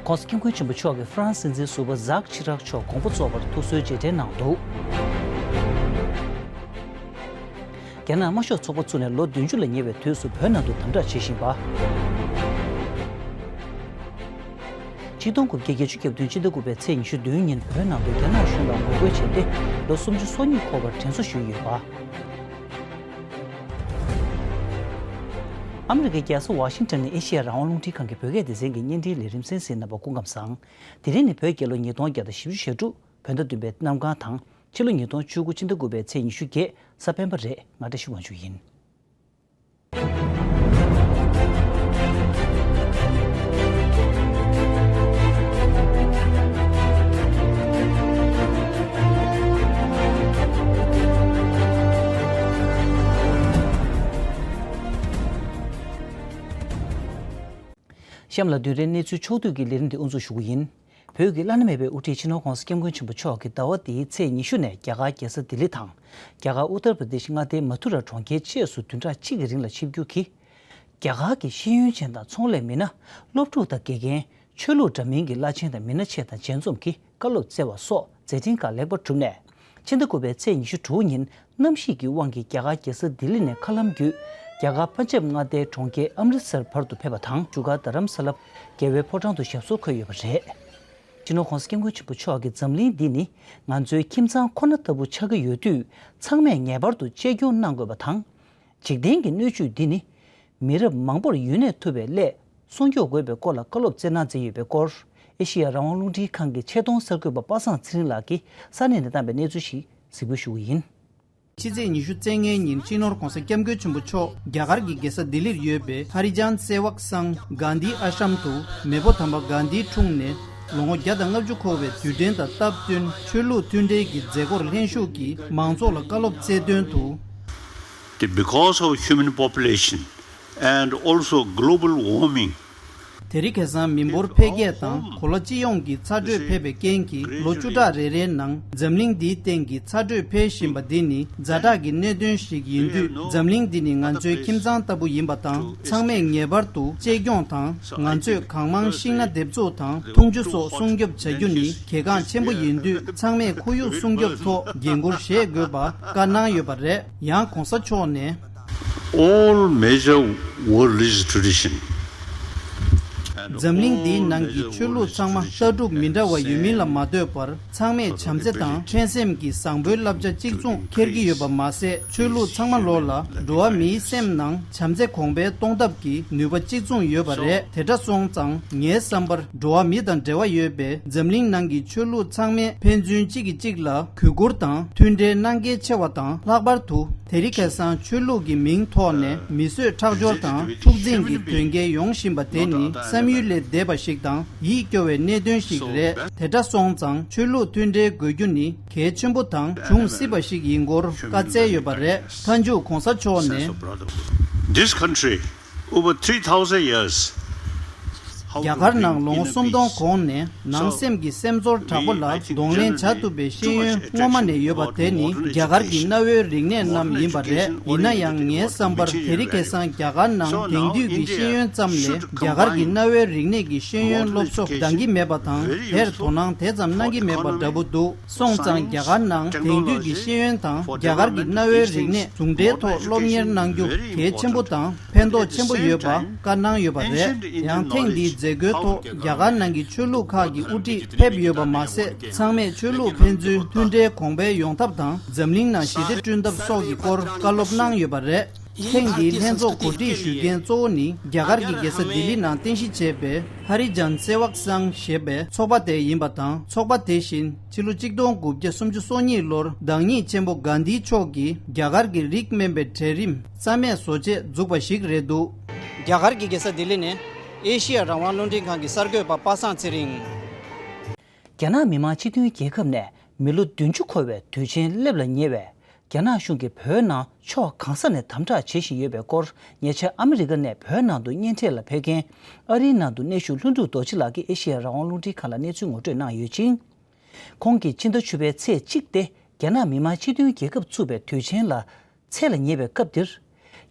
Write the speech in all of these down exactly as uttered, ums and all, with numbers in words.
༸གོང་ས་༸སྐྱབས་མགོན་ཆེན་པོ་མཆོག་གིས་ཧྥ་རན་སི་སྲིད་འཛིན་ཟུར་པ་ཛག་ཆི་རག་མཆོག་དགོངས་པ་རྫོགས་པར་ཐུགས་གསོའི་རྗེས་དྲན་གནང་འདུག་རྒྱ་ནག་དམར་ཤོག་ཚོགས་པ་བཙུགས་ནས་ལོ་བདུན་ཅུ་ལ་ཉེ་བའི་དུས་སུ་བོད་ནང་དུ་དམ་དྲག་བྱེད་བཞིན་པ། ཆིག་སྟོང་དགུ་བརྒྱ་བརྒྱད་ཅུ་གྱ་བདུན་ཕྱི་ཟླ་དགུ་པའི་ཚེས་ཉི་ཤུ་བདུན་ཉིན་བོད་ནང་དུ་རྒྱ་ནག་གཞུང་ལ་ངོ་རྒོལ་བྱས་ཏེ་ལོ་སུམ་ཅུ་སོ་གཉིས་འཁོར་བར་དྲན་གསོ་ཞུས་ཡོད་པ། ཨ་མི་རི་ཀའི་རྒྱལ་ས་ཝ་ཤིང་ཊོན་ནས་ཨེ་ཤེ་ཡ་རང་དབང་རླུང་འཕྲིན་ཁང་གི་བོད་སྐད་སྡེ་ཚན་གྱི་བརྙན་འཕྲིན་ལས་རིམ་གསན་གཟིགས་གནང་བར་སྐུ་ཁམས་བཟང་། དེ་རིང་ནི་བོད་རྒྱལ་ལོ་ཉིས་སྟོང་བརྒྱ་དང་བཞི་བཅུ་ཞེ་དྲུག་བོད་ཟླ་བདུན་པའི་གནམ་གང་དང་ཕྱི་ལོ་ཉིས་སྟོང་བཅུ་དགུ་ཕྱི་ཟླ་དགུ་པའི་ཚེས་ཉི་ཤུ་བརྒྱད་གཟའ་སྤེན་པ་རེད། ང་བཀྲ་ཤིས་དབང་ཕྱུག་ཡིན། གཤམ་ལ་བདུན་རེའི་གནས་ཚུལ་ཕྱོགས་བསྡུས་ཀྱི་ལས་རིམ་དེ་དབུ་འཛུགས་ཞུ་གི་ཡིན། བོད་ཀྱི་བླ་ན་མེད་པའི་དབུ་ཁྲིད་སྤྱི་ནོར་༸གོང་ས་༸སྐྱབས་མགོན་ཆེན་པོ་མཆོག་གིས་ཟླ་བ་འདིའི་ཚེས་ཉི་ཤུ་ནས་རྒྱ་གར་རྒྱལ་ས་ལྡི་ལི་དང་། རྒྱ་གར་ཨུ་ཏར་པྲ་དེ་ཤི་མངའ་སྡེའི་མ་ཐུ་ར་གྲོང་ཁྱེར་བཅས་སུ་བདུན་ཕྲག་གཅིག་གི་རིང་ལ་ཆིབས་བསྒྱུར་གྱིས། རྒྱ་གར་གྱི་ཤེས་ཡོན་ཅན་དང་ཚོང་ལས་མི་སྣ། སློབ་ཕྲུག་དང་དགེ་རྒན། ཆོས་ལུགས་འདྲ་མིན་གྱི་བླ་ཆེན་དང་མི་སྣ་ཆེ་དང་མཇལ་འཛོམས་ཀྱིས་བཀའ་སློབ་སྩལ་བ་སོགས་མཛད་འཕྲིན་ཁག་ལེགས་པར་གྲུབ་ནས། ཕྱི་ཟླ་དགུ་པའི་ཚེས་ཉི་ཤུ་དྲུག་ཉིན་གནམ་གཤིས་ཀྱི་དབང་གིས་རྒྱ་གར་རྒྱལ་ས་ལྡི་ལི་ནས་མཁའ་ལམ་བརྒྱུད། རྒྱ་གར་པན་ཇབ་མངའ་སྡེའི་གྲོང་ཁྱེར་ཨམ་རི་སར་བར་དུ་ཕེབས་པ་དང་། བཞུགས་སྒར་རྡ་རམ་ས་ལ་རྒྱལ་བའི་ཕོ་བྲང་དུ་ཞབས་སོར་འཁོད་ཡོད་པ་རེད། སྤྱི་ནོར་༸གོང་ས་༸སྐྱབས་མགོན་ཆེན་པོ་མཆོག་གིས་འཛམ་གླིང་འདི་ནི་ང་ཚོའི་ཁྱིམ་ཚང་ཁོ་ན་ལྟ་བུ་ཆགས་ཀྱི་ཡོད་དུས། ཚང་མས་ངེས་པར་དུ་གཅེས་སྐྱོང་གནང་དགོས་པ་དང་། འཇིག་རྟེན་གྱི་སྣོད་བཅུད་འདི་ནི་མི་རབས་མང་པོར་ཡུན་གནས་ཐུབ་པའི་སླད་སྲུང་སྐྱོབ་དགོས་པའི་སྐོར་ལ་བཀའ་སློབ་སྩལ་གནང་མཛད་ཡོད་པའི་སྐོར། ཨེ་ཤེ་ཡ་རང་དབང་རླུང་འཕྲིན་ཁང་གི་ཆེད་གཏོང་གསར་འགོད་པ་པ་སངས་ཚེ་རིང་ལགས་ཀྱིས་ས་གནས་ནས་བཏང་པའི་གནས་ཚུལ་ཞིག་གཟིགས་འབུལ་ཞུ་གི་ཡིན། ཕྱི་ཚེས་ཉི་ཤུ་རྩ་ལྔའི་ཉིན་སྤྱི་ནོར་༸གོང་ས་༸སྐྱབས་མགོན་ཆེན་པོ་མཆོག་རྒྱ་གར་གྱི་རྒྱལ་ས་ལྡི་ལིར་ཡོད་པའི་ཧ་རི་ཇཱན་སེ་ཝག་སང་གྷན་དྷི་ཨ་ཤམ་དུ་མེས་པོ་དམ་པ་གྷན་དྷིའི་འཁྲུངས་ནས་ལོ་ངོ་བརྒྱ་དང་ལྔ་བཅུ་འཁོར་བའི་དུས་དྲན་དང་སྟབས་བསྟུན་ཆོས་ལུགས་མཐུན་འབྲེལ་གྱི་མཛད་སྒོར་ལྷན་ཞུགས་ཀྱིས་མང་ཚོགས་ལ་བཀའ་སློབ་སྩལ་དོན་དུ། The- because of human population and also global warming, དེ་རིང་ཁ་སང་མི་འབོར་འཕེལ་རྒྱས་དང་གོ་ལ་སྤྱི་ཡོངས་ཀྱི་ཚ་དྲོད་འཕེལ་བའི་རྐྱེན་གྱིས་ལོ་བཅུ་ཕྲག་རེ་རེའི་ནང་འཛམ་གླིང་འདིའི་སྟེང་གི་ཚ་དྲོད་འཕེལ་བཞིན་པ་འདི་ནི་ཛ་དྲག་གི་གནད་དོན་ཞིག་ཡིན་དུས། འཛམ་གླིང་འདི་ནི་ང་ཚོའི་ཁྱིམ་ཚང་ལྟ་བུ་ཡིན་པ་དང་། ཚང་མས་ངེས་པར་དུ་གཅེས་སྐྱོང་དང་། ང་ཚོས་གང་མང་ཤིང་སྣ་འདེབས་འཛུགས་དང་འཐུང་ཆུ་སོགས་སྲུང་སྐྱོབ་བྱ་རྒྱུ་ནི་གལ་འགངས་ཆེན་པོ་ཡིན་དུས། ཚང་མས་ཁོར་ཡུག་སྲུང་སྐྱོབ་ཐོག་འགན་འཁུར་བཞེས་དགོས་པ་བཀའ་གནང་ཡོད་པ་རེད། ཡང་གོང་ས་མཆོག་ནས། All major worldly tradition and འཛམ་གླིང་འདིའི་ནང་གི་ཆོས་ལུགས་ཚང་མ་ལྟ་གྲུབ་མི་འདྲ་བ་ཡོད་མིན་ལ་མ་ལྟོས་པར། ཚང་མས་བྱམས་བརྩེ་དང་འཕྲན་སེམས་ཀྱི་བཟང་པོའི་བསླབ་བྱ་གཅིག་མཚུངས་འཁྱེར་གྱི་ཡོད་པ་མ་ཟད། ཆོས་ལུགས་ཚང་མ་ལོགས་ལ་འགྲོ་བ་མིའི་སེམས་ནང་བྱམས་བརྩེ་གོང་འཕེལ་གཏོང་ཐབས་ཀྱི་ནུས་པ་གཅིག་མཚུངས་ཡོད་པ་རེད། དེ་འདྲ་སོང་ཙང་། ངའི་བསམ་པར་འགྲོ་བ་མི་དང་འབྲེལ་བ་ཡོད་པའི་འཛམ་གླིང་ནང་གི་ཆོས་ལུགས་ཚང་མས་ཕན་ཚུན་གཅིག་གིས་གཅིག་ལ་གུས་བཀུར་དང་མཐུན་འབྲེལ་གནང་གལ་ཆེ་བ་དང་། ལྷག་པར་དུ་དེ་རིང་ཁ་སང་ཆོས་ལུགས་ཀྱི་མིང་ཐོག་ནས་མི་གསོད་ཁྲག་སྦྱོར་དང་འཁྲུག་འཛིང་གི་དོན་རྐྱེན་ཡོང་བཞིན་པ་དེ་ནི་བསམ་ཡུལ་ལས་འདས་པ་ཞིག་དང་ཡིད་སྐྱོ་བའི་གནད་དོན་ཞིག་རེད། དེ་འདྲ་སོང་ཙང་ཆོས་ལུགས་མཐུན་འབྲེལ་དགོས་རྒྱུ་ནི་གལ་ཆེན་པོ་དང་འབྱུང་སྲིད་པ་ཞིག་ཡིན་སྐོར་བཀའ་སྩལ་ཡོད་པ་རེད། མཐའ་མཇུག་གོང་ས་མཆོག་ནས། This country, over three thousand years, རྒྱ་གར་ནང་ལོ་ངོ་སུམ་སྟོང་གོང་ནས་ནང་སེམས་ཀྱི་སེམས་ཚོར་དྲག་པོ་ལ་གདོང་ལེན་བྱ་ཐུབ་པའི་ཤེས་ཡོན་སྔོན་མ་ནས་ཡོད་པ་དེ་ནི་རྒྱ་གར་གྱི་གནའ་བོའི་རིག་གནས་རྣམས་ཡིན་པ་རེད། ཡིན་ན་ཡང་ངའི་བསམ་པར་དེ་རིང་ཁ་སང་རྒྱ་གར་ནང་དེང་དུས་ཀྱི་ཤེས་ཡོན་ཙམ་ལས་རྒྱ་གར་གྱི་གནའ་བོའི་རིག་གནས་ཀྱི་ཤེས་ཡོན་སློབ་གསོ་འདང་གི་མེད་པ་དང་། དེར་དོ་སྣང་དེ་ཙམ་གནང་གི་མེད་པ་འདྲ་པོ་འདུག་སོང་ཙང་རྒྱ་གར་ནང་དེང་དུས་ཀྱི་ཤེས་ཡོན་དང་རྒྱ་གར་གྱི་གནའ་བོའི་རིག་གནས་ཟུང་འབྲེལ་ཐོག་སློབ་གཉེར་གནང་རྒྱུ་གལ་ཆེན་པོ་དང་ཕན་ཐོགས་ཆེན་པོ་ཡོད་པ་བཀའ་གནང་ཡོད་པ་རེད། ཡང་ཐེངས་འདིའི་མཛད་སྒོའི་ཐོག་རྒྱ་གར་ནང་གི་ཆོས་ལུགས་ཁག་གི་དབུ་ཁྲིད་ཕེབས་ཡོད་པ་མ་ཟད། ཚང་མས་ཆོས་ལུགས་ཕན་ཚུན་མཐུན་འབྲེལ་གོང་འཕེལ་ཡོང་ཐབས་དང་འཛམ་གླིང་ནང་ཞི་བདེ་བསྐྲུན་ཐབས་སོགས་ཀྱི་སྐོར་བཀའ་སློབ་གནང་ཡོད་པ་རེད། ཐེངས་འདིའི་ལྷན་ཚོགས་གོ་སྒྲིག་ཞུ་མཁན་གཙོ་བོ་ནི་རྒྱ་གར་གྱི་རྒྱལ་ས་ལྡི་ལི་ནང་རྟེན་གཞི་བྱས་པའི་ཧ་རི་ཇཱན་སེ་ཝག་སང་ཞེས་པའི་ཚོགས་པ་དེ་ཡིན་པ་དང་། ཚོགས་པ་དེ་བཞིན་ཕྱི་ལོ་གཅིག་སྟོང་དགུ་བརྒྱ་སུམ་ཅུ་སོ་གཉིས་ལོར་བདག་ཉིད་ཆེན་པོ་གྷན་དྷི་མཆོག་གིས་རྒྱ་གར་གྱི་རིགས་དམན་པའི་གྲལ་རིམ་རྩ་མེད་བཟོ་ཆེད་འཛུགས་པ་ཞིག་རེད་འདུག་རྒྱ་གར་གྱི་རྒྱལ་ས་ལྡི་ལི་ནས་ཨེ་ཤི་ཡ་རང་དབང་རླུང་འཕྲིན་ཁང་གི་གསར་འགོད་པ་པ་སངས་ཚེ་རིང་། རྒྱ་ནག་མི་དམངས་སྤྱི་མཐུན་རྒྱལ་ཁབ་ནས་མི་ལོ་བདུན་ཅུ་འཁོར་བའི་དུས་ཆེན་སླེབས་ལ་ཉེ་བས། རྒྱ་ནག་གཞུང་གིས་བོད་ནང་ཕྱོགས་གང་ས་ནས་དམ་དྲག་བྱེད་བཞིན་ཡོད་པའི་སྐོར། ཉེ་ཆར་ཨ་མི་རི་ཀ་ནས་བོད་ནང་དུ་གཉེན་འཕྲད་ལ་ཕེབས་མཁན་ཨ་རིའི་ནང་དུ་གནས་བཞུགས་ལྷུན་གྲུབ་རྡོ་རྗེ་ལགས་ཀྱིས་ཨེ་ཤེ་ཡ་རང་དབང་རླུང་འཕྲིན་ཁང་ལ་གནས་ཚུལ་ངོ་སྤྲོད་གནང་ཡོད་ཅིང་། ཁོང་གིས་ཕྱི་ཟླ་བཅུ་པའི་ཚེས་གཅིག་སྟེ་རྒྱ་ནག་མི་དམངས་སྤྱི་མཐུན་རྒྱལ་ཁབ་བཙུགས་པའི་དུས་ཆེན་ལ་ཚད་ལ་ཉེ་བའི་སྐབས་འདིར།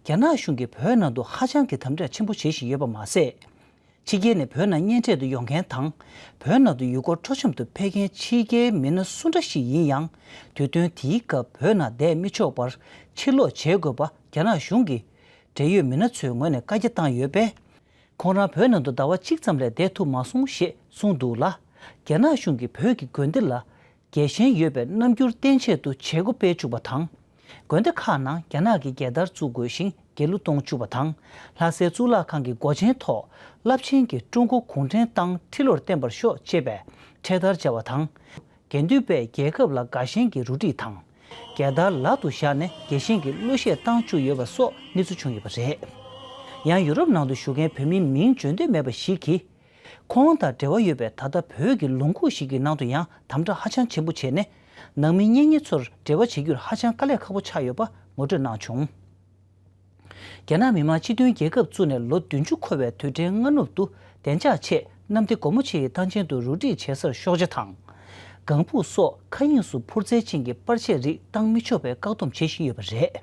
རྒྱ་ནག་གཞུང་གིས་བོད་ནང་དུ་ཧ་ཅང་གི་དམ་དྲག་ཆེན་པོ་བྱེད་བཞིན་ཡོད་པ་མ་ཟད། ཕྱི་རྒྱལ་ནས་བོད་ནང་གཉེན་འཕྲད་དུ་ཡོང་མཁན་དང་། བོད་ནང་དུ་ཡུལ་སྐོར་སྤྲོ་འཆམ་དུ་ཕེབས་མཁན་ཕྱི་རྒྱལ་མི་སྣ་སུ་འདྲ་ཞིག་ཡིན་ཡང་། དུས་སྟོན་དེའི་སྐབས་བོད་ནང་བསྡད་མི་ཆོག་པར་ཕྱིར་ལོག་བྱེད་དགོས་པ་རྒྱ་ནག་གཞུང་གིས་འབྲེལ་ཡོད་མི་སྣ་ཚོའི་ངོས་ནས་བཀའ་རྒྱ་བཏང་ཡོད་པས། ཁོང་རང་བོད་ནང་དུ་ཟླ་བ་གཅིག་ཙམ་ལས་བསྡད་ཐུབ་མ་སོང་ཞེས་གསུངས་འདུག་ལ། རྒྱ་ནག་གཞུང་གིས་བོད་ཀྱི་དགོན་སྡེ་ལ་རྒྱལ་ཞེན་ཡོད་པའི་རྣམ་འགྱུར་བསྟན་ཆེད་དུ་བྱེད་སྒོ་སྤེལ་བཅུག་པ་དང་། དགོན་སྡེ་ཁག་ནང་རྒྱ་ནག་གི་རྒྱལ་དར་བཙུགས་དགོས་ཤིང་རྒྱལ་གླུ་གཏོང་བཅུག་པ་དང་། ལྷ་སའི་གཙུག་ལག་ཁང་གི་སྒོ་ཆེན་ཐོག་རླབས་ཆེན་གྱི་ཀྲུང་གོ་གུང་ཁྲན་ཏང་ཁྲི་ལོར་བརྟན་པར་ཤོག་ཅེས་པའི་འཕྲེད་དར་སྦྱར་བ་དང་། དགེ་འདུན་པས་རྒྱལ་ཁབ་ལ་དགའ་ཞེན་གྱི་རུ་སྒྲིག་དང་། རྒྱལ་དར་ལག་ཏུ་བཞག་ནས་དགེ་བཤེས་ཀྱི་གླུ་གཞས་བཏང་བཅུག་ཡོད་པ་སོགས་གནས་ཚུལ་བྱུང་ཡོད་པ་རེད། ཡང་ཡུ་རོབ་ནང་དུ་བཞུགས་མཁན་བོད་མི་མིང་བརྗོད་འདོད་མེད་པ་ཞིག་གིས། ཁོང་དང་འབྲེལ་བ་ཡོད་པའི་ད་ལྟ་བོད་ཀྱི་ལུང་ཁུག་ཞིག་གི་ནང་དུ་ཡང་དམ་དྲག་ཧ་ཅང་ཆེན་པོ་བྱས་ནས། ནང་མི་གཉེན་ཉེ་ཚོར་འབྲེལ་བ་བྱེད་རྒྱུར་ཧ་ཅང་དཀའ་ལས་ཁག་པོ་ཆགས་ཡོད་པ་ངོ་སྤྲོད་གནང་བྱུང་། རྒྱ་ནག་མི་དམངས་སྤྱི་མཐུན་རྒྱལ་ཁབ་བཙུགས་ནས་ལོ་བདུན་ཅུ་འཁོར་བའི་དུས་དྲན་སྔ་ནུབ་ཏུ་བདེ་འཇགས་ཆེད་གནམ་བདེ་སྒོ་མོ་ཆེའི་ཐང་ཆེན་དུ་རུ་སྒྲིག་བྱེད་སར་ཤོག་བྱ་དང་། ལྒང་ཕུག་སོགས་མཁའ་དབྱིངས་སུ་འཕུར་རྩལ་ཅན་གྱི་པར་ཆས་རིགས་བཏང་མི་ཆོག་པའི་བཀག་སྡོམ་བྱེད་བཞིན་ཡོད་པ་རེད།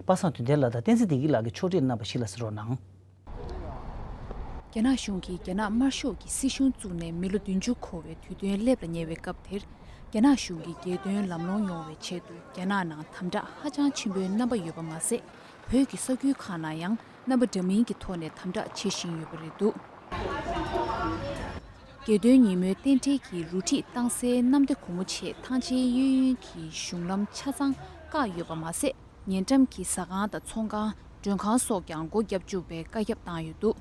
པ་སངས་དོན་ལྡན་ལགས་དང་བསྟན་འཛིན་བདེ་སྐྱིད་ལགས་ཀྱིས་ཕྱོགས་སྒྲིག་གནང་བ་ཞིག་ལ་གཟིགས་རོགས་གནང་། རྒྱ་ནག་གཞུང་གིས་རྒྱ་ནག་དམར་ཤོག་གི་སྲིད་གཞུང་བཙུགས་ནས་མི་ལོ་བདུན་ཅུ་འཁོར་བའི་དུས་སྟོན་སླེབས་ལ་ཉེ་བའི་སྐབས་དེར། རྒྱ་ནག་གཞུང་གིས་རྒྱལ་དོན་ལམ་ལྷོང་ཡོང་བའི་ཆེད་དུ་རྒྱ་ནག་ནང་དམ་དྲག་ཧ་ཅང་ཆེན་པོའི་རྣམ་པ་ཡོད་པ་མ་ཟད། བོད་ཀྱི་ས་ཁུལ་ཁག་ནང་ཡང་རྣམ་པ་འདྲ་མིན་གྱི་ཐོག་ནས་དམ་དྲག་བྱེད་བཞིན་ཡོད་པ་རེད་འདུག་རྒྱལ་དོན་ཉིན་མོའི་རྟེན་འབྲེལ་གྱི་རུ་སྒྲིག་བཏང་སའི་གནམ་བདེ་སྒོ་མོ་ཆེ་ཐང་ཆེན་གཡས་གཡོན་གྱི་གཞུང་ལམ་ཆ་ཚང་བཀག་ཡོད་པ་མ་ཟད། ཉེ་འགྲམ་གྱི་ཟ་ཁང་དང་ཚོང་ཁང་། མགྲོན་ཁང་སོགས་ཀྱང་སྒོ་བརྒྱབ་བཅུག་པའི་བཀའ་ཁྱབ་བཏང་ཡོད་འདུག་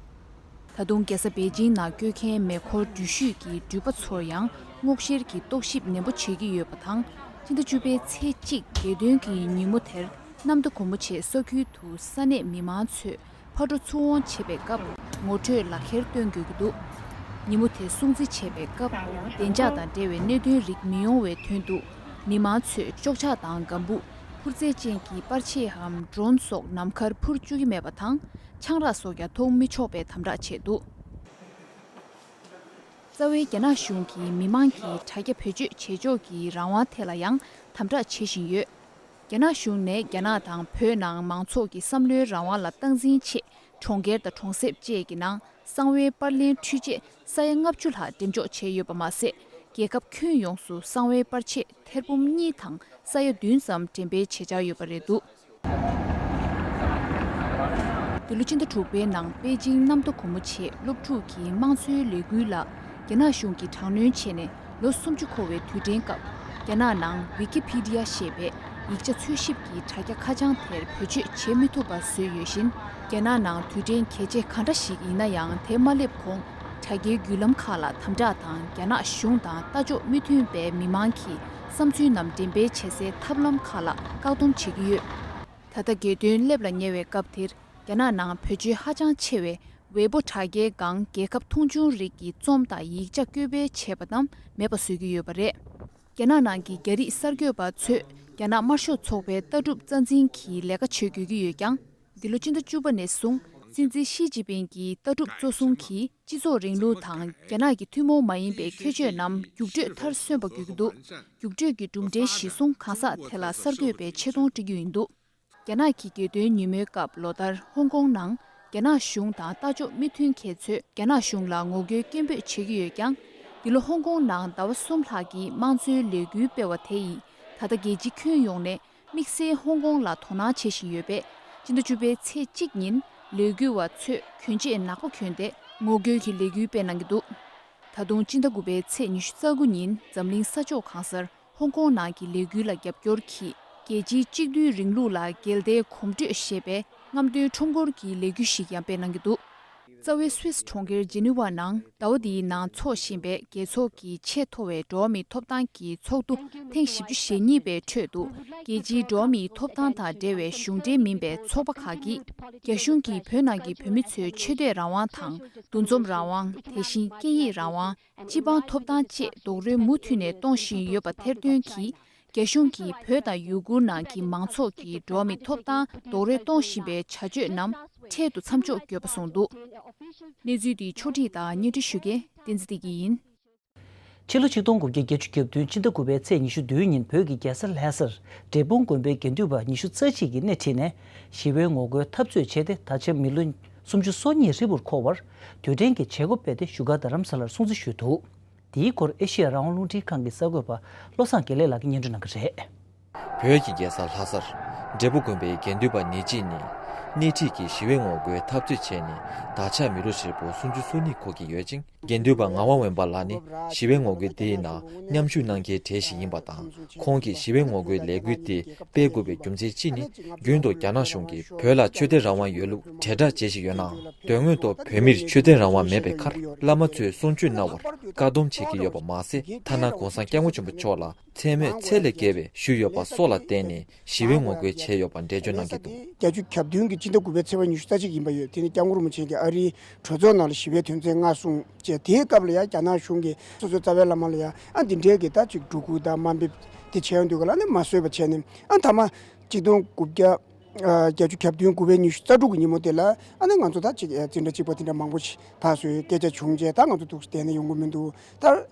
ད་དུང་རྒྱལ་ས་པེ་ཅིང་ནང་བསྐྱོད་མཁན་མེ་འཁོར་འགྲུལ་བཞུད་ཀྱི་འགྲུལ་པ་ཚོར་ཡང་སྔོག་བཤེར་གྱི་རྟོག་ཞིབ་ནན་པོ་བྱེད་ཀྱི་ཡོད་པ་དང་། སྤྱི་ཟླ་བཅུ་པའི་ཚེས་གཅིག་རྒྱལ་སྟོན་གྱི་ཉིན་མོ་དེར་གནམ་བདེ་སྒོ་མོ་ཆེའི་ས་ཁུལ་དུ་ས་གནས་མི་མང་ཚོས་ཕར་འགྲོ་ཚུར་འོང་བྱེད་པའི་སྐབས་ངོ་སྤྲོད་ལག་ཁྱེར་སྟོན་དགོས་ཀྱི་འདུག་ཉིན་མོ་དེ་སྲུང་བརྩི་བྱེད་པའི་སྐབས་བདེ་འཇགས་དང་འབྲེལ་བའི་གནད་དོན་རིགས་མི་ཡོང་བའི་དོན་དུ། མི་མང་ཚོས་ཤོག་ཆག་དང་ལྒང་བུ། འཕུར་རྩལ་ཅན་གྱི་པར་ཆས་འམ་ཌྲོན་སོགས་ནམ་མཁར་འཕུར་བཅུག་གི་མེད་པ་དང་། ཆང་རག་སོགས་ཀྱང་འཐུང་མི་ཆོག་པའི་དམ་དྲག་བྱས་འདུག་རྩ་བའི་རྒྱ་ནག་གཞུང་གིས་མི་མང་གི་དྲ་རྒྱ་བེད་སྤྱོད་བྱེད་ཕྱོགས་ཀྱི་རང་དབང་ཐད་ལ་ཡང་དམ་དྲག་བྱེད་བཞིན་ཡོད། རྒྱ་ནག་གཞུང་ནས་རྒྱ་ནག་དང་བོད་ནང་མང་ཚོགས་ཀྱི་བསམ་བློའི་རང་དབང་ལ་སྟངས་འཛིན་ཆེད། གྲོང་ཁྱེར་དང་གྲོང་གསེབ་བཅས་ཀྱི་ནང་གསང་བའི་པར་ལེན་འཕྲུལ་ཆས་ས་ཡ་ལྔ་བཅུ་ལྷག་འགྲེམས་འཇོག་བྱས་ཡོད་པ་མ་ཟད། རྒྱལ་ཁབ་ཁྱོན་ཡོངས་སུ་གསང་བའི་པར་ཆས་ཐེར་འབུམ་གཉིས་དང་ས་ཡ་བདུན་ཙམ་འགྲེམས་སྤེལ་བྱེད་འཆར་ཡོད་པ་རེད་འདུག་འདི་ལོ་སྤྱི་ཟླ་དྲུག་པའི་ནང་པེ་ཅིང་གནམ་བདེ་སྒོ་མོ་ཆེའི་སློབ་ཕྲུག་གི་དམངས་གཙོའི་ལས་འགུལ་ལ་རྒྱ་ནག་གཞུང་གིས་དྲག་གནོན་བྱས་ནས། ལོ་སུམ་ཅུ་འཁོར་བའི་དུས་དྲན་སྐབས། རྒྱ་ནག་ནང་ཝི་ཀི་ཕི་ཌི་ཡ་ཞེས་པའི་ཡིག་ཆ་འཚོལ་ཞིབ་ཀྱི་དྲ་རྒྱ་ཁ་བྱང་དེར་བེད་སྤྱོད་བྱེད་མི་ཐུབ་པ་བཟོས་ཡོད་བཞིན། རྒྱ་ནག་ནང་དུས་དྲན་གལ་ཆེ་གང་འདྲ་ཞིག་ཡིན་ན་ཡང་དེ་མ་སླེབས་གོང་། དྲ་རྒྱའི་བརྒྱུད་ལམ་ཁག་ལ་དམ་དྲག་དང་། རྒྱ་ནག་གཞུང་དང་ལྟ་ཕྱོགས་མི་མཐུན་པའི་མི་མང་གི་བསམ་ཚུལ་རྣམས་འགྲེམས་སྤེལ་བྱེད་སའི་ཐབས་ལམ་ཁག་ལ་བཀག་སྡོམ་བྱེད་ཀྱི་ཡོད། ད་ལྟ་རྒྱལ་སྟོན་སླེབས་ལ་ཉེ་བའི་སྐབས་དེར། རྒྱ་ནག་ནང་བེད་སྤྱོད་ཧ་ཅང་ཆེ་བའི་ཝེ་པོ་དྲ་རྒྱའི་སྒང་རྒྱལ་ཁབ་མཐོང་ཆུང་རིགས་ཀྱི་རྩོམ་དང་ཡིག་ཆ་བཀོད་སྤེལ་བྱས་པ་རྣམས་མེད་པ་བཟོ་གི་ཡོད་པ་རེད། རྒྱ་ནག་ནང་གི་རྒྱ་རིགས་གསར་འགོད་པ་ཚོས་རྒྱ་ནག་དམར་ཤོག་ཚོགས་པའི་ལྟ་གྲུབ་རྩ་འཛིན་གྱི་ལས་ཀ་བྱེད་དགོས་ཀྱི་ཡོད་ཀྱང་། འདི་ལོ་སྤྱི་ཟླ་བཅུ་པ་ནས་བཟུང་སྲིད་འཛིན་ཞི་ཅིན་ཕིང་གི་ལྟ་གྲུབ་གཙོ་བཟུང་གིས་སྤྱི་ཚོགས་རིང་ལུགས་དང་རྒྱ་ནག་གི་ཐུན་མོང་མ་ཡིན་པའི་ཁྱད་ཆོས་རྣམས་རྒྱུགས་སྤྲོད་མཐར་སོན་པ་དགོས་ཀྱི་འདུག་རྒྱུགས་སྤྲོད་ཀྱི་གྲུབ་འབྲས་གཞིར་བཟུང་གང་ཟག་དེ་ལ་གསར་འགོད་པའི་ཆེ་མཐོང་སྤྲད་རྒྱུ་ཡིན་འདུག་རྒྱ་ནག་གི་རྒྱལ་སྟོན་ཉིན་མོའི་སྐབས་ལོ་ལྟར་ཧོང་ཀོང་ནང་རྒྱ་ནག་གཞུང་དང་ལྟ་ཕྱོགས་མི་མཐུན་མཁན་ཚོས་རྒྱ་ནག་གཞུང་ལ་ངོ་རྒོལ་སྐད་འབོད་བྱེད་ཀྱི་ཡོད་ཀྱང་། འདི་ལོ་ཧོང་ཀོང་ནང་ཟླ་བ་གསུམ་ལྷག་གི་དམངས་གཙོའི་ལས་འགུལ་སྤེལ་བ་དེ་ཡིས་ད་ལྟ་རྒྱལ་སྤྱི་ཁྱོན་ཡོངས་ནས་དམིགས་བསལ་ཧོང་ཀོང་ལ་དོ་སྣང་བྱེད་བཞིན་ཡོད་པས། སྤྱི་ཟླ་བཅུ་པའི་ཚེས་གཅིག་ཉིན་ལས་འགུལ་བ་ཚོས་གྱོན་ཆས་ནག་པོ་གྱོན་ཏེ་ངོ་རྒོལ་གྱི་ལས་འགུལ་སྤེལ་གནང་གི་འདུག་ད་དུང་སྤྱི་ཟླ་དགུ་པའི་ཚེས་ཉི་ཤུ་རྩ་དགུ་ཉིན་འཛམ་གླིང་ས་ཕྱོགས་གང་སར། ཧོང་ཀོང་ནང་གི་ལས་འགུལ་ལ་རྒྱབ་སྐྱོར་གྱིས་རྒྱལ་སྤྱིའི་གཅིག་སྡུད་རིང་ལུགས་ལ་འགལ་ཟླའི་གོམ་བགྲོད་ཞེས་པའི་རྔམ་སྟོན་ཁྲོམ་སྐོར་གྱི་ལས་འགུལ་ཞིག་ཡང་སྤེལ་གནང་གི་འདུག་རྩ་བའི་སུད་སི་གྲོང་ཁྱེར་ཇི་ནི་ཝ་ནང་ཟླ་བ་འདིའི་ནང་འཚོགས་བཞིན་པའི་རྒྱལ་ཚོགས་ཀྱི་ཆེས་མཐོ་བའི་འགྲོ་བ་མིའི་ཐོབ་ཐང་གི་ཚོགས་འདུ་ཐེངས་བཞི་བཅུ་ཞེ་གཉིས་པའི་ཁྲོད་དུ། རྒྱལ་སྤྱིའི་འགྲོ་བ་མིའི་ཐོབ་ཐང་དང་འབྲེལ་བའི་གཞུང་འབྲེལ་མིན་པའི་ཚོགས་པ་ཁག་གིས། རྒྱ་གཞུང་གིས་བོད་ནང་གི་བོད་མི་ཚོའི་ཆོས་དད་རང་དབང་དང་། འདུ་འཛོམས་རང་དབང་། དེ་བཞིན་སྐད་ཡིག་རང་དབང་། སྤྱི་འབངས་ཐོབ་ཐང་བཅས་རྡོག་རོལ་མུ་མཐུད་ནས་གཏོང་བཞིན་ཡོད་པ་ཐེར་འདོན་གྱིས། རྒྱ་གཞུང་གིས་བོད་དང་ཡུ་གུར་ནང་གི་མང་ཚོགས་ཀྱི་འགྲོ་བ་མིའི་ཐོབ་ཐང་རྡོག་རོལ་གཏོང་བཞིན་པའི་བྱ་སྤྱོད་རྣམས་འཕྲལ་དུ་མཚམས་འཇོག་དགོས་པ་གསུངས་འདུག་གནས་ཚུལ་འདི་ཕྱོགས་སྒྲིག་དང་སྙན་སྒྲོན་ཞུ་མཁན་བསྟན་འཛིན་བདེ་སྐྱིད་ཡིན། ཕྱི་ལོ་ཆིག་སྟོང་དགུ་བརྒྱ་བརྒྱད་ཅུ་གྱ་བདུན་སྤྱི་ཟླ་དགུ་པའི་ཚེས་ཉི་ཤུ་བདུན་ཉིན་བོད་ཀྱི་རྒྱལ་ས་ལྷ་སར་འབྲས་སྤུངས་དགོན་པའི་དགེ་འདུན་པ་ཉི་ཤུ་རྩ་གཅིག་གིས་སྣེ་ཁྲིད་ནས་ཞི་བའི་ངོ་རྒོལ་འཐབ་རྩོད་བྱས་ཏེ། ད་ཆ་མི་ལོ་ སུམ་ཅུ་སོ་གཉིས་ཧྲིལ་པོར་འཁོར་བར་དུས་དྲན་གྱི་བྱེད་སྒོ་སྤེལ་ཏེ་བཞུགས་སྒར་རྡ་རམ་ས་ལར་སྲུང་བརྩི་ཞུས་འདུག། དེའི་སྐོར་ཨེ་ཤི་ཡ་རང་དབང་རླུང་འཕྲིན་ཁང་གི་གསར་འགོད་པ་བློ་བཟང་དགེ་ལེགས་ལགས་ཀྱིས་སྙན་སྒྲོན་གནང་གི་རེད། བོད་ཀྱི་རྒྱལ་ས་ལྷ་སར་འབྲས་སྤུངས་དགོན་པའི་དགེ་འདུན་པ་ཉེར་གཅིག་ནས་སྣེ་ཁྲིད་ཀྱིས་ཞི་བའི་ངོ་རྒོལ་འཐབ་རྩོད་བྱས་ནས་ད་ཆ་མི་ལོ་ཧྲིལ་པོ་སུམ་ཅུ་སོ་གཉིས་འཁོར་གྱི་ཡོད་ཅིང་། དགེ་འདུན་པ་ངག་དབང་དབེན་པ་ལགས་ནི་ཞི་བའི་ངོ་རྒོལ་དེའི་ནང་མཉམ་ཞུགས་གནང་མཁན་གྲས་ཤིག་ཡིན་པ་དང་། ཁོང་གིས་ཞི་བའི་ངོ་རྒོལ་ལས་འགུལ་དེ་སྤེལ་དགོས་པའི་རྒྱུ་མཚན་གཅིག་ནི། རྒྱུན་དུ་རྒྱ་ནག་གཞུང་གིས་བོད་ལ་ཆོས་དད་རང་དབང་ཡོད་ལུགས་དྲིལ་བསྒྲགས་བྱེད་བཞིན་ཡོད་ནའང་། དོན་དངོས་ཐོག་བོད་མིར་ཆོས་དད་རང་དབང་མེད་པའི་ཁར། བླ་མ་ཚོས་གསུང་ཆོས་གནང་བར་བཀག་སྡོམ་བྱེད་ཀྱི་ཡོད་པ་མ་ཟད། ཐ་ན་གོང་ས་སྐྱབས་མགོན་ཆེན་པོ་མཆོག་ལ་མཚན་སྨད་ཚད་ལས་བརྒལ་བའི་ཞུས་ཡོད་པ་སོགས་ལ་བརྟེན་ནས་ཞི་བའི་ངོ་རྒོལ་བྱས་ཡོད་པ་འགྲེལ་བརྗོད་གནང་གི་འདུག། བརྒྱད་ཅུ་གྱ་བདུན་གྱི་སྤྱི་ཟླ་དགུ་པའི་ཚེས་པ་ཉི་ཤུ་རྩ་གཅིག་ཡིན་པ་ཡོད། དེ་ནི་སྐྱབས་མགོན་རིན་པོ་ཆེ་གིས་ཨ་རིའི་གྲོས་ཚོགས་ནང་ལ་ཞི་བའི་དོན་ཚན་ལྔ་གསུངས་བྱས། དེའི་སྐབས་ལ་ཡང་རྒྱ་ནག་གཞུང་གིས་སོ་སོའི་རྩ་བའི་བླ་མ་ལ་ཡང་ཨ་འདི་འདྲའི་གི་ད་ཅིག་སྒྲོ་སྐུར་དང་དམའ་འབེབས་དེ་བྱས་ཡོང་དུས་ག་ལ་ནི་མ་བཟོད་པ་བྱས་ནས། ཨ་མཐའ་མ་གཅིག་སྟོང་དགུ་བརྒྱ་ཨ་བརྒྱད་ཅུ་གྱ་བདུན་དགུ་པའི་ཉི་ཤུ་རྩ་དྲུག་གི་ཉིན་མོ་དེ་ལ་ཨ་ནི་ང་ཚོ་ད་ཅིག་ཨ་འཛིན་གྲྭ་གཅིག་པ་དེ་འདྲ་མང་པོ་ཞིག་ཕར་ཚུར་སྐད་ཆ་བྱུང་རྗེས། ད་ང་ཚོ་འདུག་སེ་བསྡད་ན་ཡོང་གི་མི་འདུག། ད་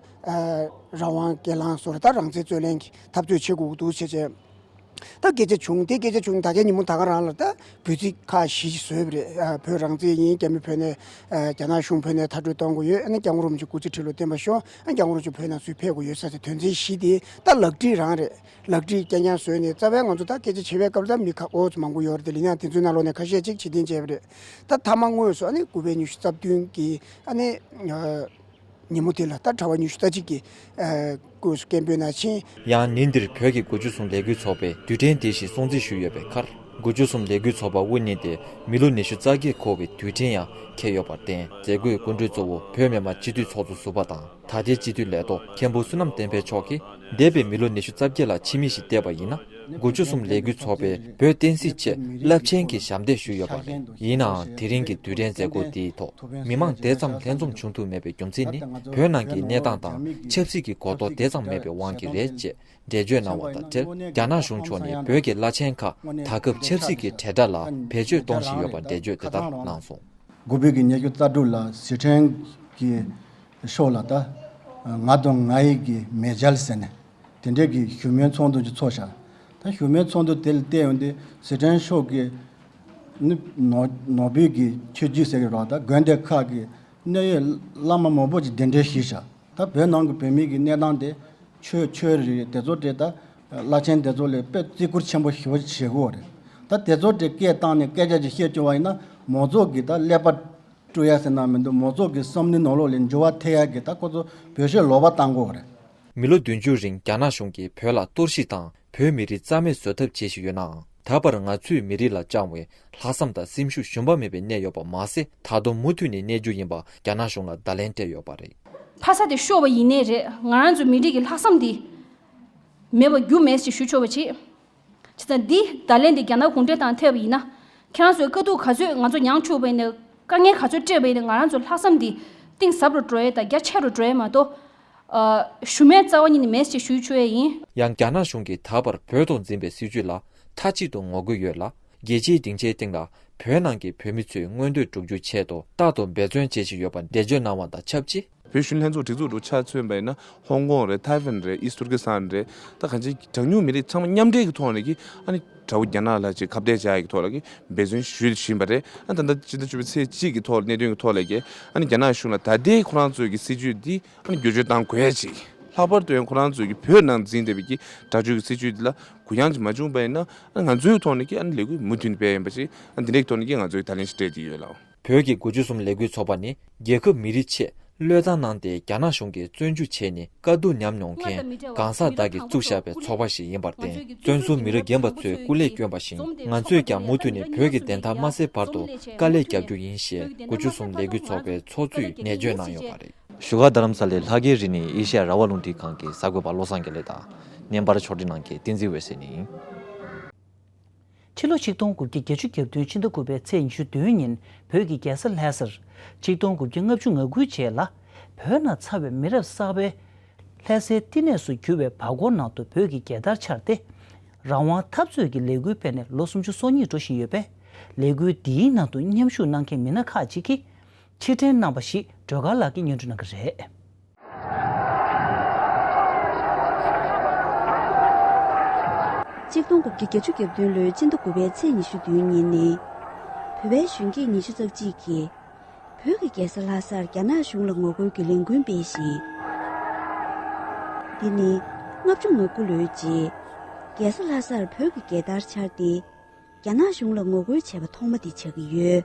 ཨ་རང་དབང་སྒེར་ལངས་བཟོ་འདྲ། ད་རང་བཙན་རྩོད་ལེན་གྱི་འཐབ་རྩོད་བྱེད་དགོས་ཀྱི་འདུག་ཟེར་བྱས། ད་སྐད་ཆ་བྱུང་། དེ་སྐད་ཆ་བྱུང་ད་གའི་ཉིན་མོ་ད་ག་རང་ལ་ད་འབོད་ཚིག་ཁག་བཞི་ཞིག་བཟོས་པ་རེད། ཨ་བོད་རང་བཙན་ཡིན། རྒྱ་མི་བོད་ནས་ཨ་རྒྱ་ནག་གཞུང་བོད་ནས་མཐའ་སྐྲོད་གཏོང་དགོས་ཡོད། ཨ་ནི་སྐྱབས་མགོན་རིན་པོ་ཆེ་སྐུ་ཚེ་ཁྲི་ལོ་བརྟན་པར་ཤོག། ཨ་སྐྱབས་མགོན་རིན་པོ་ཆེ་བོད་ནང་ཚུར་ཕེབས་དགོས་ཡོད་ཟེར་ཏེ་དོན་ཚན་བཞི་དེ་ད་ལག་བྲིས་རང་རེད། ལག་བྲིས་རྐྱང་རྐྱང་བཟོས་ནས། རྩ་བའི་ང་ཚོ་ད་སྐད་ཆ་བྱེད་པའི་སྐབས་ལ་ད་མི་ཁ་ཨོ་ཙམ་མང་པོ་ཡོད་རེད་དེ། ལན་ཡང་དེ་ཚོའི་ནང་ལོགས་ནས་ཁ་ཤས་ཅིག་ཕྱིར་འཐེན་བྱས་པ་རེད། ད་མཐའ་མ་དངོས་སུ་ཨ་ནི་དགུ་པའི་ཉི་ཤུ་རྩ་བདུན་གྱི་ཨ་ནི་ཨ་ཉིན་མོ་དེ་ལ་ད་གྲྭ་པ་ཉི་ཤུ་རྩ་གཅིག་གིས་ཨ་སྐུ་སྐད་འབོད་གནང་ཕྱིན། ཡང་ཉིན་འདིར་བོད་ཀྱི་དགུ་བཅུ་གསུམ་ལས་འགུལ་ཚོགས་པས་དུས་དྲན་དེ་བཞིན་སྲུང་བརྩི་ཞུས་ཡོད་པའི་ཁར། དགུ་བཅུ་གསུམ་ལས་འགུལ་ཚོགས་པ་དབུ་བརྙེས་ཏེ་མི་ལོ་ཉི་ཤུ་རྩ་བརྒྱད་འཁོར་བའི་དུས་དྲན་ཡང་འཁེལ་ཡོད་པར་བརྟེན། མཛད་སྒོའི་སྐུ་མགྲོན་གཙོ་བོ་བོད་མི་མང་སྤྱི་འཐུས་ཚོགས་གཙོ་ཟུར་པ་དང་། ད་ལྟའི་སྤྱི་འཐུས་ལས་ཐོག་མཁན་པོ་བསོད་ནམས་བསྟན་འཕེལ་མཆོག་གིས་འདས་པའི་མི་ལོ་ཉི་ཤུ་རྩ་བརྒྱད་ལ་ཕྱི་མིག་ཞིག་བལྟས་པ་ཡིན་ན། དགུ་བཅུ་གསུམ་ལས་འགུལ་ཚོགས་པས་བོད་བསྟན་སྲིད་ཆེད་རླབས་ཆེན་གྱི་ཞབས་འདེགས་ཞུས་ཡོད་པ་རེད། ཡིན་ནའང་། དེ་རིང་གི་དུས་དྲན་མཛད་སྒོ་དེའི་ཐོག་མི་མང་དེ་ཙམ་ལྷན་འཛོམས་བྱུང་ཐུབ་མེད་པའི་རྒྱུ་མཚན་ནི། བོད་ནང་གི་གནས་སྟངས་དང་ཆབ་སྲིད་ཀྱི་གོ་རྟོགས་དེ་ཙམ་མེད་པའི་དབང་གིས་རེད་ཅེས་འགྲེལ་བརྗོད་གནང་བ་དང་འབྲེལ། རྒྱ་ནག་གཞུང་ཕྱོགས་ནས་བོད་ཀྱི་བླ་ཆེན་ཁག་ད་སྐབས་ཆབ་སྲིད་ཀྱི་དྲིལ་བསྒྲགས་ལ་བེད་སྤྱོད་གཏོང་བཞིན་ཡོད་པ་འགྲེལ་བརྗོད་དེ་ལྟར་གནང་སོང་། དགུ་པའི་གི་ཉི་ཤུ་རྩ་དྲུག་ལ་ཟི་ཁྲོན་གྱི་ཕྱོགས་ལ་ད་ང་དང་ང་ཡི་གི་མེ་སྦྱར་ཟེར་ནས་དེ་འདྲའི་གི་བཞུགས་མོལ་ཚོགས་འདུ་ཅིག་ཚོགས་ཤག། ད་བཞུགས་མོལ་ཚོགས་འདུ་དེ་ལ་བལྟས་ཡོང་དུས་ཟི་ཁྲོན་ཕྱོགས་ཀྱི་ནི་ནོར་ནོར་བུའི་གི་ཆོས་བརྒྱུད་ཟེར་གི་རོགས། ད་དགོན་སྡེ་ཁག་གི་གནད་ཡོད་བླ་མ་མང་པོ་ཅིག་གདན་འདྲེན་ཞུས་ཤག། ད་བོད་ནང་གི་བོད་མི་གི་གནས་སྟངས་དེ། ཆོས་ཆོས་རེད། དེ་ཚོ་དེ་ད་བླ་ཆེན་དེ་ཚོ་ལས་དཔེ་བརྩི་བཀུར་ཆེན་པོ་ཞེ་པོ་བྱེད་ཀྱི་ཡོད་རེད། ད་དེ་ཚོ་དེ་སྐད་བཏང་ནས་སྐད་ཆ་ཅིག་བཤད་བཅུག་པ་ཡིན་ན། མང་ཚོགས་ཀྱི་ད་ཀླད་པ་བཀྲུ་ཡ་ཟེར་ན་མི་འདུག། མང་ཚོགས་ཀྱི་བསམ་བློའི་ནང་ལོགས་ལ་འགྱུར་བ་ཐེབས་ཡ་གི་ད་ཁོ་ཚོ་བོད་ཆོས་ལོག་པ་བཏང་གི་ཡོད་རེད། མི་ལོ་བདུན་ཅུ་རིང་རྒྱ་ནག་གཞུང་གིས་བོད་ལ་གཏོར་བཤིག་དང་བོད་མི་རིགས་རྩ་མེད་བཟོ་ཐབས་བྱེད་བཞིན་ཡོད་ནའང་། ད་བར་ང་ཚོས་མི་རིགས་ལ་བཅངས་པའི་ལྷག་བསམ་དང་སེམས་ཤུགས་ཞུམ་པ་མེད་པའི་གནས་ཡོད་པ་མ་ཟད། ད་དུང་མུ་མཐུད་ནས་གནས་རྒྱུ་ཡིན་པ་རྒྱ་ནག་གཞུང་ལ་བརྡ་ལན་སྤྲད་ཡོད་པ་རེད། ཕ་ས་དེ་ཤོར་བ་ཡིན་ནའི་རེད། ང་རང་ཚོ་མི་རིགས་ཀྱི་ལྷག་བསམ་འདི་མེད་པ་རྒྱུ་མེད་ཅེས་ཞུ་ཆོག་པ་བྱེད། བྱས་ཙང་འདི་བརྡ་ལན་འདི་རྒྱ་ནག་གུང་ཁྲན་ཏང་ཐེབས་པ་ཡིན་ན། ཁྱེད་རང་ཚོས་དཀའ་སྡུག་ག་ཚོད་ང་ཚོ་མྱངས་བཅུག་པ་ཡིན་ནའི། དཀའ་ངལ་ག་ཚོད་སྤྲད་པ་ཡིན་ནའི། ང་རང་ཚོ་ལྷག་བསམ་འདི་གཏིང་ཟབ་རུ་འགྲོ་ཡས་དང་རྒྱ་ཆེ་རུ་འགྲོ་ཡས་མ་གཏོགས། ཨ་ཞུམ་མེད་རྩ་བ་ཉིད་ནས་མེད་ཅེས་ཞུ་ཆོག་ཡས་ཡིན། ཡང་རྒྱ་ནག་གཞུང་གིས་ད་བར་བོད་ཐོག་འཛིན་པའི་སྲིད་བྱུས་ལ་མཐའ་གཅིག་ཏུ་ངོ་རྒོལ་ཡོད་ལ། རྒྱལ་སྤྱིའི་སྡིངས་ཆའི་སྟེང་ལ་བོད་ནང་གི་བོད་མི་ཚོས་མངོན་འདོད་བསྒྲུབ་རྒྱུའི་ཆེད་དུ་རྟག་ཏུ་འབད་བརྩོན་བྱེད་བཞིན་ཡོད་པ་འགྲེལ་བརྗོད་གནང་བ་དང་ཆབས་ཅིག། བོད་གཞོན་ལྷན་ཚོགས་སྒྲིག་འཛུགས་དྲུག་ཆ་མཚོན་པ་ཡིན་ན། ཧོང་ཀོང་རེད། ཐའེ་ཝན་རེད། ཨི་སི་ཏུར་ཀི་སི་ཐན་རེད། ད་གང་ཅི་གྲངས་ཉུང་མི་རིགས་ཚང་མ་མཉམ་འབྲེལ་གྱི་ཐོག་ནས་ཀྱི་ཨ་ནི་དགྲ་བོ་རྒྱ་ནག་ལ་ཅིག་ཁ་གཏད་བྱ་ཡ་གི་ཐོག་ལ་ཀྱི་འབད་བརྩོན་ཞུ་བཞིན་པ་རེད། ཨ་ད་ལྟ་སྤྱི་ཟླ་བཅུ་པའི་ཚེས་གཅིག་གི་ཐོག་ལ་གནད་དོན་གྱི་ཐོག་ལ་ཀྱི་ཨ་ནི་རྒྱ་ནག་གཞུང་ལ་ད་ལྟའི་ཁོ་རང་ཚོའི་གི་སྲིད་བྱུས་འདི་ཨ་ནི་བསྒྱུར་བཅོས་གཏང་དགོས་ཡ་ཅིག། ལྷག་པར་དུ་ཡང་ཁོ་རང་ཚོའི་གི་བོད་ནང་འཛིན་བསྡད་པའི་གི་དགྲ་བཅོམ་གྱི་སྲིད་བྱུས་འདི་ལ་གུ་ཡངས་ཅིག་མ་བྱུང་པ་ཡིན་ན། ཨ་ང་ཚོའི་ཐོག་ནས་ཀྱི་ཨ་ནི་ལས་འགུལ་མུ་མཐུད་ནས་སྤེལ་ཡིན་པ་ཅིག། ཨ་འདི་འདྲའི་ཐོག་ནས་ཀྱི་ང་ཚོའི་ད་ལན་ཞིག་སྤྲད་ཀྱི་ཡོད་ལགས། བོད་ཀྱི་དགུ་བཅུ་གསུམ་ལས་འགུལ་ཚོགས་པ་ནི་རྒྱལ་ཁབ་མི་རིགས་ཆེད་བློས་བཏང་གནང་སྟེ་རྒྱ་ནག་གཞུང་གིས་བཙོན་འཇུག་བྱས་ནས་དཀའ་སྡུག་མྱངས་མྱོང་མཁན་གང་ཟག་དག་གིས་བཙུགས་བཞག་པའི་ཚོགས་པ་ཞིག་ཡིན་པར་བརྟེན། བཙོན་ཟུར་མི་རབས་རྒན་པ་ཚོས་སྐུ་ལས་བསྐྱོན་པ་བཞིན། ང་ཚོས་ཀྱང་མུ་མཐུད་ནས་བོད་ཀྱི་བདེན་མཐའ་མ་གསལ་བར་དུ་དཀའ་ལས་རྒྱག་རྒྱུ་ཡིན་ཞེས་དགུ་བཅུ་གསུམ་ལས་འགུལ་ཚོགས་པའི་ཚོགས་གཙོས་ནན་བརྗོད་གནང་ཡོད་པ་རེད། བཞུགས་སྒར་རྡ་རམ་ས་ལའི་ལྷ་སྐལ་རི་ནས་ཨེ་ཤེ་ཡ་རང་དབང་རླུང་འཕྲིན་ཁང་གི་གསར་འགོད་པ་བློ་བཟང་དགེ་ལེགས་དང་། བརྙན་པར་ཕྱོགས་སྒྲིག་གནང་མཁན་བསྟན་འཛིན་འོད་ཟེར་ནས་ཡིན། ཕྱི་ལོ་ཆིག་སྟོང་དགུ་བརྒྱ་བརྒྱད་ཅུ་གྱ་བདུན་ཕྱི་ཟླ་དགུ་པའི་ཚེས་ཉི་ཤུ་བདུན་ཉིན་བོད་ཀྱི་རྒྱལ་ས་ལྷ་སར། ཆིག་སྟོང་དགུ་བརྒྱ་ལྔ་བཅུ་ང་དགུའི་རྗེས་ལ་བོད་ནང་འཚར་བའི་མི་རབས་གསར་པའི་ལྷ་སའི་བསྟི་གནས་སུ་གྱུར་བའི་བར་སྐོར་ནང་དུ་བོད་ཀྱི་རྒྱལ་དར་འཕྱར་ཏེ། རང་དབང་འཐབ་རྩོད་ཀྱི་ལས་འགུལ་སྤེལ་ནས་ལོ་སུམ་ཅུ་སོ་གཉིས་འགྲོ་བཞིན་ཡོད་པས། ལས་འགུལ་འདིའི་ནང་དུ་མཉམ་ཞུགས་གནང་མཁན་མི་སྣ་ཁག་ཅིག་གིས་ཕྱིར་དྲན་གནང་བ་ཞིག་སྒྲོལ་དཀར་ལགས་ཀྱིས་སྙན་སྒྲོན་གནང་གི་རེད། ཆིག་སྟོང་དགུ་བརྒྱ་བརྒྱད་ཅུ་གྱ་བདུན་ལོའི་ཕྱི་ཟླ་དགུ་པའི་ཚེས་ཉི་ཤུ་བདུན་ཉིན་ནི། བོད་པའི་གཞོན་སྐྱེས་ཉི་ཤུ་རྩ་གཅིག་གིས་བོད་ཀྱི་རྒྱལ་ས་ལྷ་སར་རྒྱ་ནག་གཞུང་ལ་ངོ་རྒོལ་གྱི་ལས་འགུལ་སྤེལ་ཞིང་། འདི་ནི་ལྔ་བཅུ་ང་དགུ་ལོའི་རྗེས། རྒྱལ་ས་ལྷ་སར་བོད་ཀྱི་རྒྱལ་དར་འཕྱར་ཏེ། རྒྱ་ནག་གཞུང་ལ་ངོ་རྒོལ་བྱས་པ་ཐོག་མ་དེ་ཆགས་ཀྱི་ཡོད།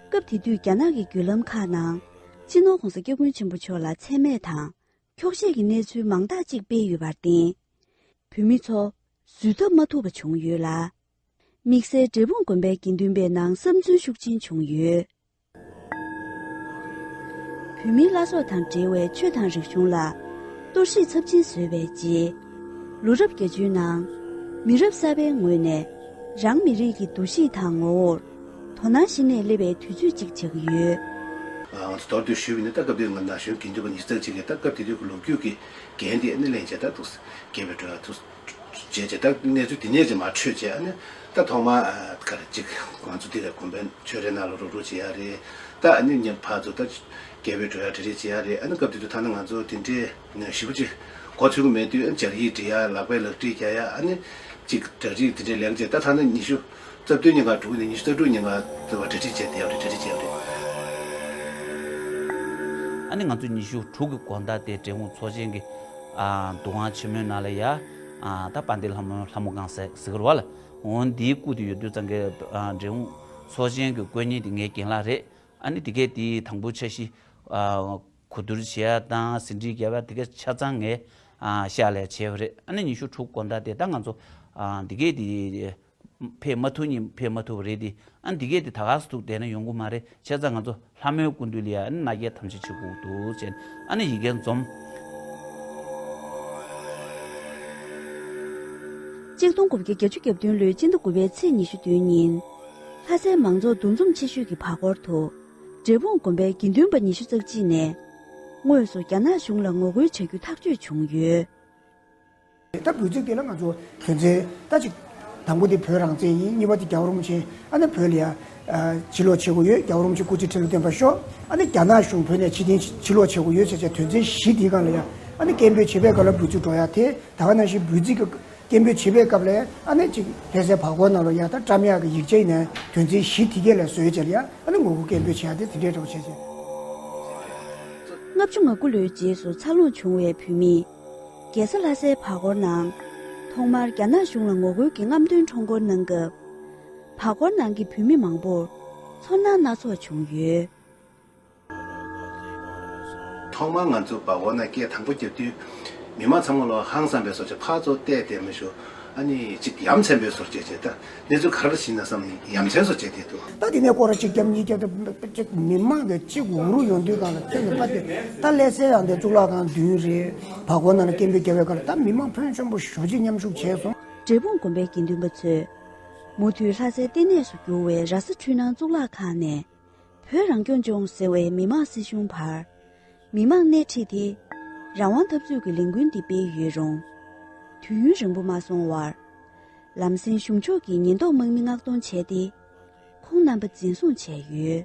སྐབས་དེ་དུས་རྒྱ་ནག་གི་བརྒྱུད་ལམ་ཁག་ནང་། སྤྱི་ནོར་༸གོང་ས་༸སྐྱབས་མགོན་ཆེན་པོ་མཆོག་ལ་མཚན་སྨད་དང་འཁྱོག་བཤད་ཀྱི་གནས་ཚུལ་མང་དག་ཅིག་སྤེལ་ཡོད་པར་བརྟེན། བོད་མི་ཚོ་བཟོད་ཐབས་མ་ཐུབ་པ་བྱུང་ཡོད་ལ། དམིགས་བསལ་འབྲས་སྤུངས་དགོན་པའི་དགེ་འདུན་པའི་ནང་བསམ་ཚུལ་ཤུགས་ཆེན་བྱུང་ཡོད། བོད་མིའི་བླ་སྲོག་དང་འབྲེལ་བའི་ཆོས་དང་རིག་གཞུང་ལ་གཏོར་བཤིག་ཚབས་ཆེན་བཟོས་པའི་རྗེས། ལོ་རབས་བརྒྱད་ཅུའི་ནང་མི་རབས་གསར་པའི་ངོས་ནས་རང་མི་རིགས་ཀྱི་འདུ་ཤེས་དང་ངོ་བོར་དོ་སྣང་ཞིག་ནས་སླེབས་པའི་དུས་ཚོད་ཅིག་ཆགས་ཀྱི་ཡོད། ང་ཚོ་མདོར་བསྡུས་ཞུས་པ་ཡིན་ན། ད་སྐབས་དེའི་ང་ན་གཞོན་དགེ་འདུན་པ་ཉི་ཤུ་རྩ་གཅིག་གིས་ད་སྐབས་དེ་དུས་ཀྱི་ལོ་རྒྱུས་ཀྱི་འགན་དེ་ཨ་ནི་ལེན་བྱས། ད་འདུག་སེ་རྒྱལ་བའི་སྒྲོལ་དཀར་འདུག་སེ་བྱས་བྱས། ད་གནས་ཚུལ་དེ་ནས་ཅིག་མར་འཕྲོས་བྱས། ཨ་ནི་ད་ཐོག་མར་ཨ་ག་རེ་ཅིག་ང་ཚོ་འདི་ལ་དགོན་པའི་ཆོས་རའི་ནང་ལ་རོགས་རོགས་བྱེད་ཡ་རེད། ད་ཨ་ནི་ཉིན་ཕར་ཚུར་ད་རྒྱལ་བའི་སྒྲོལ་དཀར་གྲ་སྒྲིག་བྱེད་ཡ་རེད། ཨ་ནི་སྐབས་དེ་དུས་ད་ནི་ང་ཚོ་དེ་འདྲའི་ཞེ་པོ་ཅིག་མགོ་ཚོད་ཀྱི་མེད་དུས། ཨ་ནི་སྦྱར་ཡིག་འབྲི་ཡ། ལག་པས་ལག་བྲིས་རྒྱག་ཡ། ཨ་ནི་ཅིག་གྲ་སྒྲིག་དེ་འདྲའི་ལེགས་བྱས། ད་ཐ་ན་ཉི་ཤུ་རྩ་བདུན་ཉིན་ག་འགྲོ་གི་ནས་ཉི་ཤུ་རྩ་དྲུག་ཉིན་ག་དུ་བ་གྲ་སྒྲིག་བྱས་བསྡད་ཡོད་རེད། གྲ་སྒྲིག་བྱས་ཡོད་རེད། ཨ་ནི་ང་ཚོ་ཉི་ཤུ་དྲུག་གི་དགོང་དག་དེ་འབྲས་སྤུངས་ཚོགས་ཆེན་གྱི་ཨ་འདུ་ཁང་ཆེན་མོའི་ནང་ལ་ཡ། ཨ་ད་དཔལ་ལྡན་ལྷ་མོ་ལྷ་མོ་སྒང་ཟེར་ཟེར་གི་རེད་བ་ལ། འོ་འདིའི་སྐུ་དེ་ཡོད་དུས་ཙང་གི་ཨ་འབྲས་སྤུངས་ཚོགས་ཆེན་གྱི་དཀོན་གཉེར་དེ་ངའི་རྒན་ལགས་རེད། ཨ་ནི་དེ་གས་དེ་དང་པོ་འཆར་གཞི་ཨ་གོ་བསྡུར་བྱེད་ཡ་དང་ཟིན་བྲིས་རྒྱབ་ཡ་དེ་གས་ཆ་ཚང་ངས་ཨ་ཤག་ལས་བྱས་པ་རེད། ཨ་ནི་ཉི་ཤུ་དྲུག་དགོང་དག་དེ་ད་ང་ཚོ་ཨ་དེ་གས་དེ་ཕེབས་མ་ཐུབ་ཉིན་ཕེབས་མ་ཐུབ་པ་རེད་དེ། ཨ་འདི་གས་དེ་ད་ག་སེ་ཐུག་བསྡད་ན་ཡོང་གི་མ་རེད། བྱས་ཙང་ང་ཚོ་ལྷ་མོའི་སྐུ་མདུན་ལ་ཡ་མནའ་སྐྱེལ་དམ་བཅའ་བྱེད་དགོས་འདུག་ཟེར། ཨ་ནི་ཡི་གེ་འཛོམས། གཅིག་སྟོང་དགུ་བརྒྱ་བརྒྱད་ཅུ་གྱ་བདུན་ལོའི་སྤྱི་ཟླ་དགུ་པའི་ཚེས་ཉི་ཤུ་བདུན་ཉིན། ལྷ་སའི་མང་ཚོགས་འདུ་འཛོམས་ཆེ་ཤོས་ཀྱི་བར་སྐོར་དུ། འབྲས་སྤུངས་དགོན་པའི་དགེ་འདུན་པ་ཉི་ཤུ་རྩ་གཅིག་ནས། དངོས་སུ་རྒྱ་ནག་གཞུང་ལ་ངོ་རྒོལ་བྱ་རྒྱུ་ཐག་གཅོད་བྱུང་ཡོད། ད་འབོད་ཚིག་དེ་ལ་ང་ཚོ་དོན་ཚན་ད་ཅིག་དང་པོ་དེ་བོད་རང་བཙན་ཡིན། གཉིས་པ་དེ་རྒྱལ་བ་རིན་པོ་ཆེ་ཨ་ནི་བོད་ལ་ཡ་ཕྱིར་ལོག་བྱེད་དགོས་ཡོད། རྒྱལ་བ་རིན་པོ་ཆེ་སྐུ་ཚེ་ཁྲི་ལོ་བརྟན་པར་ཤོག་ཨ་ནི་རྒྱ་ནག་གཞུང་བོད་ནས་ཕྱིར་འཐེན་ཕྱིར་ལོག་བྱེད་དགོས་ཡོད་ཟེར་བྱས། དོན་ཚན་བཞི་དེའི་སྒང་ལ་ཡ་ཨ་ནི་སྐད་འབོད་བྱེད་པའི་སྐབས་ལ་འབོད་ཚིག་འགྲོ་ཡ་དེ། ད་ག་ནང་བཞིན་འབོད་ཚིག་གི་སྐད་འབོད་བྱེད་པའི་སྐབས་ལ་ཨ་ནི་ཅིག་ལྷ་སའི་བར་སྐོར་ནང་ལ་ཡ་ད་བཀྲམ་ཡག་གི་ཡིག་ཆ་ཡིན་ནའི་དོན་ཚན་བཞི་དེ་གས་ལ་བཟོས་བྱས་ལ་ཡ་ཨ་ནི་ངོ་རྒོལ་སྐད་འབོད་བྱེད་ཡ་དེ་དེ་འདྲའི་འདྲ་བོ་བྱས་བྱས། ལྔ་བཅུ་ང་དགུ་ལོའི་རྗེས་སུ་འཚར་ལོངས་བྱུང་བའི་བོད་མིས། རྒྱལ་ས་ལྷ་སའི་བར་སྐོར་ནང་། ཐོག་མར་རྒྱ་ནག་གཞུང་ལ་ངོ་རྒོལ་གྱི་རྔམ་སྟོན་ཁྲོམ་སྐོར་གནང་སྐབས། བར་སྐོར་ནང་གི་བོད་མི་མང་པོར་ཚོར་སྣང་སྣ་ཚོགས་བྱུང་ཡོད། ཐོག་མར་ང་ཚོ་བར་སྐོར་ནང་སྐད་དང་པོ་རྒྱབ་དུས། མི་མང་ཚང་མ་ལོ་ཧང་སངས་པའི་བཟོ་བྱས། ཕར་ཚུར་བལྟས་བསྡད་མི་ཞུ། ཨ་ནི་ཅིག་ཡ་མཚན་པའི་བཟོ་བྱས་བྱས། ད་གནས་ཚུལ་ག་རེ་ཞིག་ན་བསམ་ནས་ཡ་མཚན་བཟོ་བྱས་བསྡད་འདུག་ད་དེ་ནས་སྐོར་ར་གཅིག་རྒྱབ་གཉིས་རྒྱབ། ད་ཅིག་མི་མང་གི་གཅིག་འུ་རུ་ཡོང་དུས་སྒང་ལ་ཁྱོད་ནི་པ་དེ་ད་ལྷ་སའི་ཡང་དེ་གཙུག་ལག་ཁང་མདུན་རེད། བར་སྐོར་ནང་ལ་སྐད་འབོད་རྒྱབ་པའི་སྐབས་ལ་ད་མི་མང་ཕོན་ཆེན་པོ་ཞེ་པོ་ཅིག་མཉམ་ཞུགས་བྱས་སོང་། འབྲས་སྤུངས་དགོན་པའི་དགེ་འདུན་པ་ཚོས། མུ་མཐུད་ལྷ་སའི་ལྟེ་གནས་སུ་གྱུར་བའི་ར་ས་འཕྲུལ་སྣང་གཙུག་ལག་ཁང་ནས། བོད་རང་སྐྱོང་ལྗོངས་ཟེར་བའི་མི་དམངས་སྲིད་གཞུང་བར། མི་མང་སྣེ་ཁྲིད་དེ། རང་དབང་འཐབ་རྩོད་ཀྱི་ལས་འགུལ་འདི་སྤེལ་ཡོད་རུང་། དུས་ཡུན་རིང་པོ་མ་སོང་བར། ལམ་སེང་གཞུང་ཕྱོགས་ཀྱིས་ཉེན་རྟོག་དམག་མི་མངགས་གཏོང་བྱས་ཏེ། ཁོང་རྣམ་པ་འཛིན་བཟུང་བྱས་ཡོད།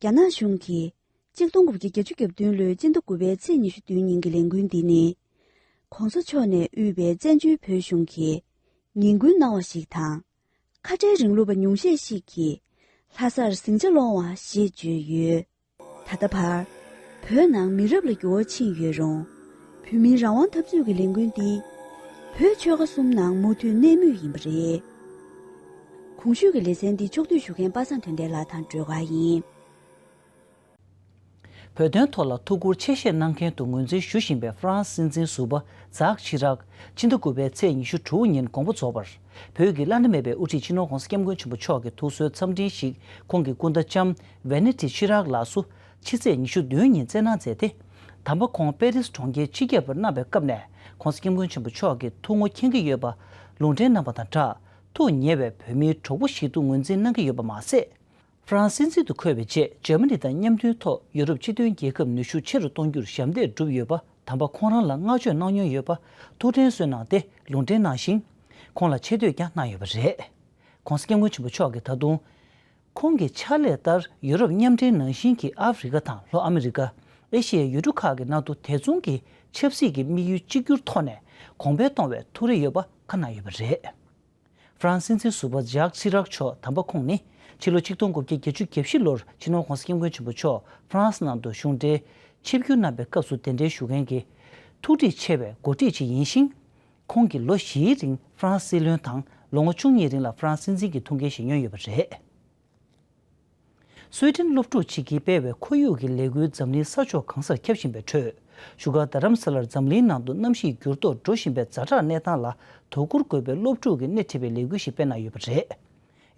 རྒྱ་ནག་གཞུང་གིས་གཅིག་སྟོང་དགུ་བརྒྱ་བརྒྱད་ཅུ་གྱ་བདུན་ལོའི་སྤྱི་ཟླ་དགུ་པའི་ཚེས་ཉི་ཤུ་བདུན་ཉིན་གྱི་ལས་འགུལ་འདི་ནི། ྋགོང་ས་མཆོག་ནས་དབུས་པའི་བཙན་བྱོལ་བོད་གཞུང་གིས་ངན་སྐུལ་གནང་བ་ཞིག་དང་། ཁ་བྲལ་རིང་ལུགས་པ་ཉུང་ཤས་ཤིག་གིས་ལྷ་སར་ཟིང་ཆ་སློང་བ་ཞེས་བརྗོད་ཡོད། ད་ལྟ་བར། བོད་ནང་མི་རབས་ལ་འགྱུར་བ་ཕྱིན་ཡོད་རུང་། བོད་མིའི་རང་དབང་འཐབ་རྩོད་ཀྱི་ལས་འགུལ་འདི། བོད་ཆོལ་ཁ་གསུམ་ནང་མུ་མཐུད་གནས་མུས་ཡིན་པ་རེད། གོང་ཞུས་ཀྱི་ལེ་ཚན་འདི་ཕྱོགས་བསྡུས་ཞུ་མཁན་པ་སངས་དོན་ལྡན་ལགས་དང་སྒྲོལ་དཀར་ཡིན། བོད་དོན་ཐོག་ལ་ཐུགས་ཁུར་ཆེ་བཞེས་གནང་མཁན་དུ་ངོས་འཛིན་ཞུ་བཞིན་པའི་ཧྥ་རན་སི་སྲིད་འཛིན་ཟུར་པ་ཛག་ཆི་རག་སྤྱི་ཟླ་དགུ་པའི་ཚེས་ཉི་ཤུ་དྲུག་ཉིན་དགོངས་པ་རྫོགས་པར། བོད་ཀྱི་བླ་ན་མེད་པའི་དབུ་ཁྲིད་སྤྱི་ནོར་༧གོང་ས་༧སྐྱབས་མགོན་ཆེན་པོ་མཆོག་གི་ཐུགས་གསོའི་འཚམས་འཕྲིན་ཞིག་ཁོང་གི་སྐུ་ཟླ་ལྕམ་ཝེ་ནེ་ཐི་ཆི་རག་ལགས་སུ་ཕྱི་ཚེས་ཉི་ཤུ་བདུན་ཉིན་བསྩལ་གནང་མཛད་དེ། དམ་པ་ཁོང་པེ་རིས་གྲོང་ཁྱེར་སྤྱི་ཁྱབ་པར་གནང་བའི་སྐབས་ནས་༧གོང་ས་༧སྐྱབས་མགོན་ཆེན་པོ་མཆོག་གི་ཐུགས་ངོ་མཁྱེན་གྱི་ཡོད་པ་ལུང་འདྲེན་གནང་བ་དང་སྦྲགས། ཐུགས་ཉེ་བའི་བོད་མིའི་གྲོགས་པོ་ཞིག་ཏུ་ངོས་འཛིན་གནང་གི་ཡོད་པ་མ་ཟད། ཧྥ་རན་སི་སྲིད་འཛིན་དུ་འཁོད་པའི་རྗེས་འཇར་མ་ནི་དང་མཉམ་མཐུན་ཐོག་ཡུ་རོབ་སྤྱི་མཐུན་རྒྱལ་ཁབ་ནུས་ཤུགས་ཆེ་རུ་གཏོང་རྒྱུར་ཞབས་འདེགས་བསྒྲུབས་ཡོད་པ། དམ་པ་ཁོང་རང་ལ་བསྔགས་བརྗོད་གནང་མྱོང་ཡོད་པ། ཐུགས་དྲན་གསོ་གནང་སྟེ་ལུང་འདྲེན་གནང་ཞིང་། ཁོང་ལ་ཆེ་བསྟོད་ཀྱང་གནང་ཡོད་པ་རེད། ྋགོང་ས་ྋསྐྱབས་མགོན་ཆེན་པོ་མཆོག་གིས་ད་དུང་། ཁོང་གི་ཕྱག་ལས་ལྟར་ཡུ་རོབ་མཉམ་འབྲེལ་ནང་བཞིན་གྱི་ཨ་ཧྥེ་རི་ཁ་དང་ལྷོ་ཨ་མི་རི་ཀ། ཨེ་ཤི་ཡའི་ཡུལ་གྲུ་ཁག་གི་ནང་དུ་དེ་མཚུངས་ཀྱི་ཆབ་སྲིད་ཀྱི་དམིགས་ཡུལ་གཅིག་གྱུར་ཐོག་ནས་གོང་འཕེལ་གཏོང་བའི་ཐུགས་རེ་ཡོད་པ་ཁ་གནང་ཡོད་པ་རེད། ཧྥ་རན་སི་སྲིད་འཛིན་ཟུར་པ་ཇག་ཤི་རག་མཆོག་དམ་པ་ཁོང་ནི་ཕྱི་ལོ་ཆིག་སྟོང་དགུ་བརྒྱ་བརྒྱད་ཅུ་གྱ་བཞི་ལོར་སྤྱི་ནོར་༧གོང་ས་༧སྐྱབས་མགོན་ཆེན་པོ་མཆོག་ཧྥ་རན་སི་ནང་དུ་གཞུང་འབྲེལ་ཆིབས་བསྒྱུར་གནང་པའི་སྐབས་སུ་གདན་འདྲེན་ཞུ་མཁན་གྱི་ཐུགས་འདྲིས་ཆེ་བའི་འགོ་ཁྲིད་ཅིག་ཡིན་ཞིང་། ཁོང་གིས་ལོ་བཞིའི་རིང་ཧྥ་རན་སི་སྲིད་བློན་དང་ལོ་ངོ་བཅུ་གཉིས་རིང་ལ་ཧྥ་རན་སི་སྲིད་འཛིན་གྱི་ཐུགས་འགན་བཞེས་མྱོང་ཡོད་པ་རེད། སུའེ་ཏེན་སློབ་ཕྲུག་ཆེད་ཀྱིས་སྤེལ་བའི་ཁོར་ཡུག་གི་ལས་འགུལ་འཛམ་གླིང་ས་ཕྱོགས་གང་སར་ཁྱབ་བཞིན་པའི་ཁྲོད། བཞུགས་སྒར་རྡ་རམ་ས་ལར་འཛམ་གླིང་ནང་དུ་གནམ་གཤིས་འགྱུར་ལྡོག་འགྲོ་བཞིན་པའི་ཛ་དྲག་གནས་སྟངས་ལ་དོ་ཁུར་དགོས་པའི་སློབ་ཕྲུག་གི་སྣེ་ཁྲིད་པའི་ལས་འགུལ་ཞིག་སྤེལ་གནང་ཡོད་པ་རེད།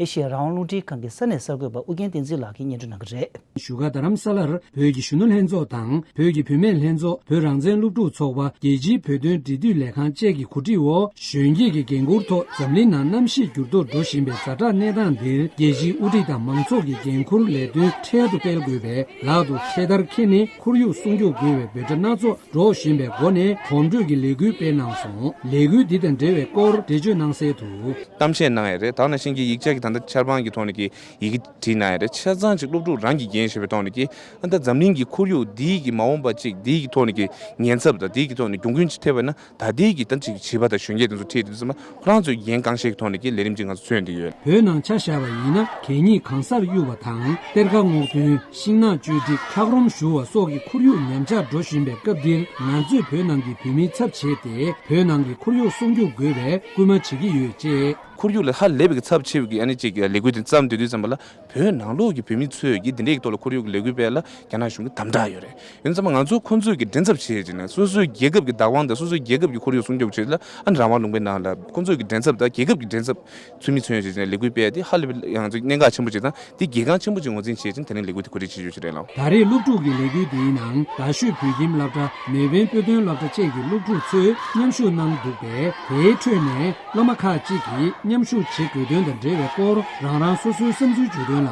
ཨེ་ཤེ་ཡ་རང་དབང་རླུང་འཕྲིན་ཁང་གི་ས་གནས་གསར་འགོད་པ་ཨུ་རྒྱན་བསྟན་འཛིན་ལགས་ཀྱིས་སྙན་སྒྲོན་གནང་གི་རེད། བཞུགས་སྒར་རྡ་རམ་ས་ལར་བོད་ཀྱི་གཞོན་ནུ་ལྷན་ཚོགས་དང་བོད་ཀྱི་བུད་མེད་ལྷན་ཚོགས། བོད་རང་བཙན་སློབ་ཕྲུག་ཚོགས་པ། རྒྱལ་སྤྱིའི་བོད་དོན་འབྲེལ་མཐུད་ལས་ཁང་བཅས་ཀྱི་གོ་སྒྲིག་འོག་གཞོན་སྐྱེས་ཀྱི་འགན་འཁུར་ཐོག་འཛམ་གླིང་ནང་གནམ་གཤིས་འགྱུར་ལྡོག་འགྲོ་བཞིན་པའི་ཛ་དྲག་གནས་སྟངས་འདིར་རྒྱལ་སྤྱིའི་དབུ་ཁྲིད་དང་མང་ཚོགས་ཀྱི་འགན་འཁུར་ལས་དོན་འཕྲལ་དུ་སྤེལ་དགོས་པའི་ལག་ཏུ་ཁྱེར་དར་འཁྱེར་ནས་ཁོར་ཡུག་སྲུང་སྐྱོབ་དགོས་པའི་འབོད་སྒྲ་སྣ་ཚོགས་སྒྲོག་བཞིན་པའི་སྒོ་ནས་གོམ་བགྲོད་ཀྱི་ལས་འགུལ་སྤེལ་གནང་སོང་། ལས་འགུལ་འདི་དང་འབྲེལ་བའི་སྐོར་འགྲེལ་བརྗོད་གནང་གསལ་དུ། གཏམ་བཤད་གནང་ཡ་རེད། ད་ནང་བཞིན་གྱི་ཡིག་ཆ་གི་ད་ལྟ་ཆར་པང་གི་ཐོག་ནས་ཀྱི་ཡི་གེ་བྲིས་གནང་ཡ་རེད། ཆ་ཚང་ཅིག་སློབ་ཕྲུག་རང་གིས་འགན་བཞེས་པའི་ཐོག་ནས་ཀྱི་ཨ་ད་འཛམ་གླིང་གི་ཁོར་ཡུག་འདིའི་གི་མ་འོངས་པ་ཅིག་འདིའི་གི་ཐོག་ནས་ཀྱི་ཉེན་ཚབས་དང་འདིའི་གི་ཐོག་ནས་གྱོང་གུན་ཅིག་ཐེབས་པ་ན་ད་ལྟའི་གི་ད་ཅིག་བྱིས་པ་དང་གཞོན་སྐྱེས་དེ་ཚོ་ཁྲིད་དེ་ཚོ་མ་ཁོ་རང་ཚོའི་འགན་གང་བཞེས་ཀྱི་ཐོག་ནས་ཀྱི་ལས་རིམ་ཅིག་ང་ཚོ་མཚོན་བསྡད་ཡོད། བོད་ནང་ཆ་བཞག་པ་ཡིན་ན་གད་སྙིགས་གང་སར་གཡུག་པ་དང་གཏེར་ཁ་སྔོག་འདོན། ཤིང་ནགས་གཅོད་སྒྲིག་འཁྱགས་རོམ་བཞུ་བ་སོགས་ཀྱི་ཁོར་ཡུག་ཉམས་ཆག་འགྲོ་བཞིན་པའི་སྐབས་འདིར་ང་ཚོས་བོད་ནང་གི་བོད་མིའི་ཚབ་བྱས་ཏེ་བོད་ནང་གི་ཁོར་ཡུག་སྲུང་སྐྱོབ་དགོས་པའི་སྐུལ་མ་བྱེད་ཀྱི་ཡོད་ཅེས། ཁོར་ཡུག་ལ་ཧ་ལས་པའི་ཚབས་ཆེ་བའི་ཨ་ནི་ཅིག་ལས་འགུལ་དེ་བརྩམས་བསྡད་དུས་ཙམ་པ་ལ་བོད་ནང་ལོགས་ཀྱི་བོད་མི་ཚོས་ཀྱི་འདི་འདྲའི་ཐོག་ལ་ཁོར་ཡུག་གི་ལས་འགུལ་སྤེལ་ལ་རྒྱ་ནག་གཞུང་གི་དམ་དྲག་ཡོད་རེད། ཡིན་ཙང་ང་ཚོ་ཁོང་ཚོས་ཀྱི་མགྲིན་ཚབ་བྱེད་ཅིག་ནས་སོ་སོའི་རྒྱལ་ཁབ་ཀྱི་བདག་དབང་དང་སོ་སོའི་རྒྱལ་ཁབ་ཀྱི་ཁོར་ཡུག་སྲུང་སྐྱོབ་ཆེད་ལ་ཨ་ནི་རང་དབང་ལུང་པའི་ནང་ལ་ཁོང་ཚོས་ཀྱི་མགྲིན་ཚབ་དང་རྒྱལ་ཁབ་ཀྱི་མགྲིན་ཚབ་ཚུལ་མིན་མཚོན་བྱེད་ཅིག་ནས་ལས་འགུལ་སྤེལ་ཏེ་ཧ་ལས་པའི་ཡང་ཅིག་གནད་འགག་ཆེན་པོ་ཅིག་དང་དེ་གལ་འགངས་ཆེན་པོ་ཅིག་ངོས་འཛིན་བྱེད་ཅིང་དེ་རིང་ལས་འགུལ་དེ་གོ་སྒྲིག་བྱེད་རྒྱུ་ཞིག་རེད་ལགས། ད་རེས་སློབ་ཕྲུག་གི་ལས་འགུལ་འདིའི་ནང་རྡ་ཤོད་བོད་ཁྱིམ་སློབ་གྲྭ། མེལ་བོན་དཔེ་སྟོན་སློབ་གྲྭ་བཅས་ཀྱི་སློབ་ཕྲུག་ཚོས་མཉམ་ཞུགས་གནང་འདུག་པས་དེའི་ཁྲོད་ནས་སློབ་མ་ཁག་ཅིག་གིས་མཉམ་ཞུགས་བྱེད་དགོས་དོན་དང་འབྲེལ་བའི་སྐོར་རང་རང་སོ་སོའི་བསམ་ཚུལ་བརྗོད་དོན་ལ།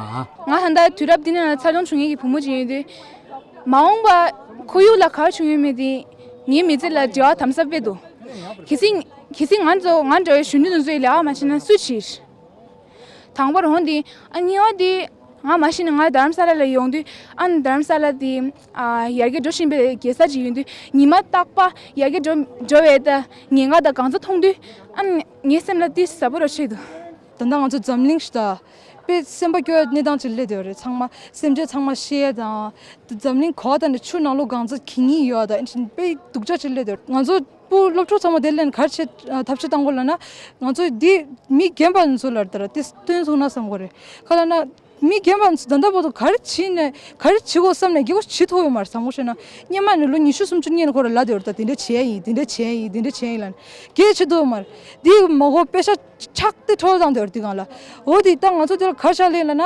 ང་ད་ལྟ་དུས་རབས་འདི་ནང་ལ་འཚར་ལོངས་བྱུང་མཁན་གྱི་བུ་མོ་ཅིག་ཡིན་དུས། མ་འོངས་པ་ཁོར་ཡུག་ལ་ག་རེ་བྱུང་ཡོད་མེད་དེ་ངའི་མི་ཚེ་ལ་འབྲེལ་བ་དམ་ཟབ་སྤེལ་འདུག་གལ་སྲིད་གལ་སྲིད་ང་ཚོ་ང་འདྲ་བའི་གཞོན་ནུ་དེ་ཚོས་ལས་ཀ་མ་བྱས་ན་སུས་བྱེད། དང་པོར་འོང་དེ་ཨ་གཉིས་པ་དེ་ང་མ་གཞི་ནས་ང་རྡ་རམ་ས་ལ་ལ་ཡོང་དུས་ཨ་རྡ་རམ་ས་ལ་དེ་ཨ་ཡར་རྒྱས་འགྲོ་བཞིན་པའི་རྒྱལ་ས་ཅིག་ཡིན་དུས་ཉི་མ་རྟག་པ་ཡར་རྒྱས་འགྲོ་འགྲོ་བའི་ད་ཉེན་ཁ་དང་གང་ཚ་མཐོང་དུས་ཨ་ངའི་སེམས་ལ་དེ་ཟབ་པོ་ར་ཆེ་འདུག་ད་ལྟ་ང་ཚོ་འཛམ་གླིང་ཞིག་ད་དཔེ་སེམས་པ་སྐྱོ་བའི་གནས་སྟངས་ཅིག་སླེབས་བསྡད་ཡོད་རེད། ཚང་མ་སེམས་ཅན་ཚང་མ་ཤི་ཡས་དང་། འཛམ་གླིང་གོ་བ་ལྟ་ནས་ཆུ་ནང་ལོགས་གང་ཚ་གད་སྙིགས་ཡོད་དང་དཔེ་སྡུག་ཅག་ཅིག་སླེབས་བསྡད་ཡོད་རེད། ང་ཚོ་སྤུ་སློབ་ཕྲུག་ཚང་མ་དེ་ལེན་ག་རེ་བྱེད་ཐབས་ཤེས་བཏང་དགོས་ལབ་ན། ང་ཚོ་འདི་མི་རྒན་པ་ཚོ་ལ་ལྟར་དེ་སྟོན་སོང་ན་བསམ་གོ་རེད། ག་ལབ་ན་མི་རྒན་པ་ཚོ་ད་ལྟ་བར་དུ་ག་རེ་བྱས་ནས་ག་རེ་བྱེད་དགོས་བསམ་ནས་རྒྱལ་ཁོ་བྱེད་ཐུབ་ཡོད་མ་རེད། བསམ་གོ་ཤེ་ན་སྔོན་མ་ནས་ལོ་ཉི་ཤུ་སུམ་ཅུ་སྔོན་ལ་ཁོ་ར་ལབ་བསྡད་ཡོད་རེད། ད་དེ་འདྲ་བྱས་ཡིན་དེ་འདྲ་བྱས་ཡིན་དེ་འདྲ་བྱས་ཡིན་ལབ་ནས་གལ་ཆེ་ཐུབ་ཡོད་མ་རེད། དེ་མ་གོ་པེ་ཤ་ཆག་སྟེ་འཕྲོ་བཏང་དེ་བར་དུ་གང་ལ། འོ་དེ་ད་ང་ཚོ་དེ་ལ་ག་རེ་བྱ་ལེ་ལབ་ན།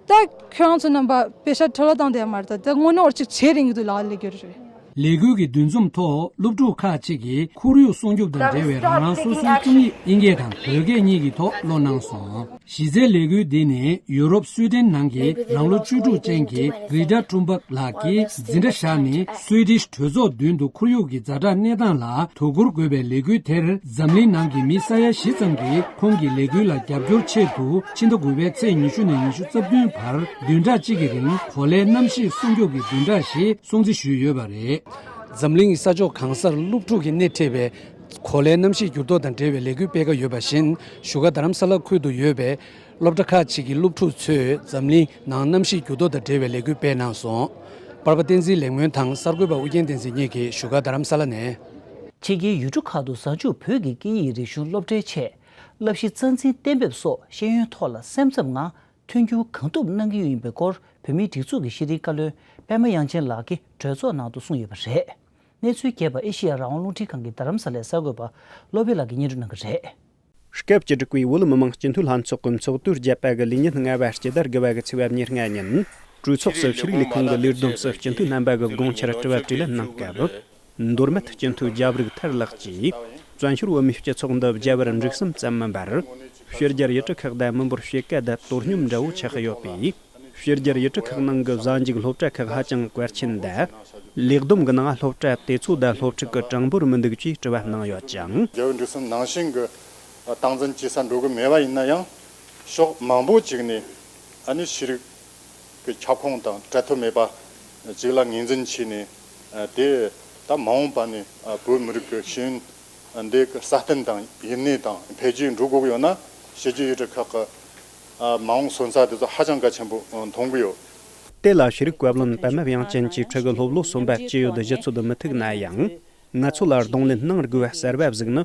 ད་ཁྱོད་རང་ཚོ་རྣམ་པ་པེ་ཤ་འཕྲོ་བརླག་བཏང་དེ་མ་རེད། ད་ད་དངོས་གནས་བར་ཅིག་བྱེད་རིང་གི་དུས་ལག་ལས་རྒྱུ་རེད། ལས་འགུལ་གྱི་འདུ་འཛོམས་ཐོག་སློབ་ཕྲུག་ཁག་ཅིག་གིས་ཁོར་ཡུག་སྲུང་སྐྱོབ་དང་འབྲེལ་བའི་རང་རང་སོ་སོའི་རྩོམ་ཡིག་དབྱིན་སྐད་དང་བོད་སྐད་གཉིས་ཀྱི་ཐོག་ཀློག་གནང་སོང་། གཞི་རྩའི་ལས་འགུལ་འདི་ནི་ཡུ་རོབ་སུའི་ཏན་ནང་གི་རང་ལོ་བཅུ་དྲུག་ཅན་གྱི་Greta Thunberg ལགས་ཀྱིས་འཛིན་གྲྭ་བཞག་ནས་སུའི་ཏིཤ་གྲོས་ཚོགས་མདུན་དུ་ཁོར་ཡུག་གི་ཛ་དྲག་གནས་སྟངས་ལ་དོ་ཁུར་དགོས་པའི་ལས་འགུལ་དེར་འཛམ་གླིང་ནང་གི་མི་ས་ཡ་བཞི་ཙམ་གྱིས་ཁོང་གི་ལས་འགུལ་ལ་རྒྱབ་སྐྱོར་ཆེད་དུ་ཕྱི་ཟླ་དགུ་པའི་ཚེས་ཉི་ཤུ་ནས་ཉི་ཤུ་རྩ་བདུན་བར་བདུན་ཕྲག་གཅིག་གི་རིང་གོ་ལའི་གནམ་གཤིས་སྲུང་སྐྱོབ་ཀྱི་བདུན་ཕྲག་ཞེས་སྲུང་བརྩི་ཞུས་ཡོད་པ་རེད། འཛམ་གླིང་ས་ཕྱོགས་གང་སར་སློབ་ཕྲུག་གིས་སྣེ་ཁྲིད་པའི་གོ་ལའི་གནམ་གཤིས་འགྱུར་ལྡོག་དང་འབྲེལ་བའི་ལས་འགུལ་སྤེལ་ག་ཡོད་པ་བཞིན། བཞུགས་སྒར་རྡ་རམ་ས་ལ་ཁུལ་དུ་ཡོད་པའི་སློབ་གྲྭ་ཁག་ཅིག་གི་སློབ་ཕྲུག་ཚོས་འཛམ་གླིང་ནང་གནམ་གཤིས་འགྱུར་ལྡོག་དང་འབྲེལ་བའི་ལས་འགུལ་སྤེལ་གནང་སོང་། པར་པ་བསྟན་འཛིན་ལེགས་སྨོན་དང་གསར་འགོད་པ་ཨུ་རྒྱན་བསྟན་འཛིན་གཉིས་ཀྱིས་བཞུགས་སྒར་རྡ་རམ་ས་ལ་ནས། ཕྱི་རྒྱལ་ཡུལ་གྲུ་ཁག་ཏུ་གཟའ་མཇུག་བོད་ཀྱི་སྐད་ཡིག་རིག་གཞུང་སློབ་གྲྭའི་ཆེད་བསླབ་གཞི་རྩ་འཛིན་གཏན་འབེབས་སོགས་ཤེས་ཡོན་ཐོག་ལ་སེམས་འཚབ་ངང་མཐུན་འགྱུར་གང་ཐུབ་གནང་གི་ཡོད་པའི་སྐོར་བོད་མིའི་སྒྲིག་འཛུགས་ཀྱི་ཤེས་རིག་བཀའ་བློན་པད་མ་དབྱངས་ཅན་ལགས་ཀྱིས་གྲོས་ཚོགས་ནང་དུ་གསུངས་ཡོད་པ་རེད། གནས་ཚུལ་རྒྱས་པ་ཨེ་ཤེ་ཡ་རང་དབང་རླུང་འཕྲིན་ཁང་གི་རྡ་རམ་ས་ལའི་གསར་འགོད་པ་བློ་བྷེ་ལགས་ཀྱིས་སྙན་སྒྲོན་གནང་གི་རེད། སྐབས་བཅུ་དྲུག་པའི་བོད་མི་མང་སྤྱི་འཐུས་ལྷན་ཚོགས་ཀྱི་ཚོགས་དུས་བརྒྱད་པ་གི་ལས་ཉིན་ལྔ་པ་སྤྱི་ཟླ་དགུ་པ་གི་ཚེས་པ་ཉེར་ལྔ་ཉིན། གྲོས་ཚོགས་སུ་ཆོས་རིག་ལས་ཁུངས་ཀྱི་ལས་བསྡོམས་སུ་སྤྱི་འཐུས་རྣམ་པ་གི་དགོངས་འཆར་དྲི་བ་དྲིས་ལན་གནང་སྐབས། མདོ་སྨད་སྤྱི་འཐུས་རྒྱ་རིགས་ཐར་ལགས་ཀྱིས། བཙན་བྱོལ་བོད་མིའི་སྤྱི་ཚོགས་འདི་བརྒྱ་བར་འགྲིག་སེམས་ཙམ་མིན་པར། ཕྱི་རྒྱལ་ཡུལ་གྲུ་ཁག་དང་མི་འབོར་ཕྱེད་ཀ་དང་དོ་སྙོམས་འདྲ་བོ་ཆགས་ཡོད་པས། ཕྱི་རྒྱལ་ཡུལ་གྲུ་ཁག་ནང་གི་གཟའ་མཇུག་སློབ་གྲྭ་ཁག་ཧ་ཅང་གལ་ཆེན་དང་། ལས་བསྡོམས་ཀྱི་ནང་སློབ་གྲྭ་དེ་ཚོ་དང་སློབ་ཕྲུག་གི་གྲངས་འབོར་མི་འདུག་ཅེས་དྲི་བ་གནང་ཡོད་ཅིང་། རྒྱལ་བའི་འགྲོ་སོང་ནང་བཞིན་གྱི་སྟངས་འཛིན་བྱེད་ས་འགྲོ་གི་མེད་པ་ཡིན་ན་ཡང་། ཕྱོགས་མང་པོ་ཅིག་ནས་ཨ་ནི་ཤེས་རིག་གི་ཁྱབ་ཁོངས་དང་བྲལ་ཐབས་མེད་པ་ཅིག་ལ་ངོས་འཛིན་བྱས་ནས། དེ་ད་མ་འོངས་པ་ནས་བོད་མི་རིགས་ཀྱི་ཤེས་ཡོན་འདི་གི་སྲ་བརྟན་དང་ཡུན་གནས་དང་འཕེལ་རྒྱས་འགྲོ་དགོས་ཀྱི་ཡོད་ན། གཞིས་རྒྱུད་ཡུལ་གྲུ་ཁག་གི་ཨ་མ་འོངས་སོན་རྩ་དེ་ཚོ་ཧ་ཅང་གལ་ཆེན་པོ་མཐོང་གི་ཡོད། དེ་ལ་ཤེས་རིག་བཀའ་བློན་པད་མ་དབྱངས་ཅན་གྱིས་ཕྲུ་གུ་སློབ་ལོ་གསུམ་པ་སྤྱི་ཡོད་གཞི་ཚོད་མི་ཐུག་ན་ཡང་། ང་ཚོ་ལ་གདོང་ལེན་གནང་དགོས་པ་གསར་བ་ཟིག་ནི།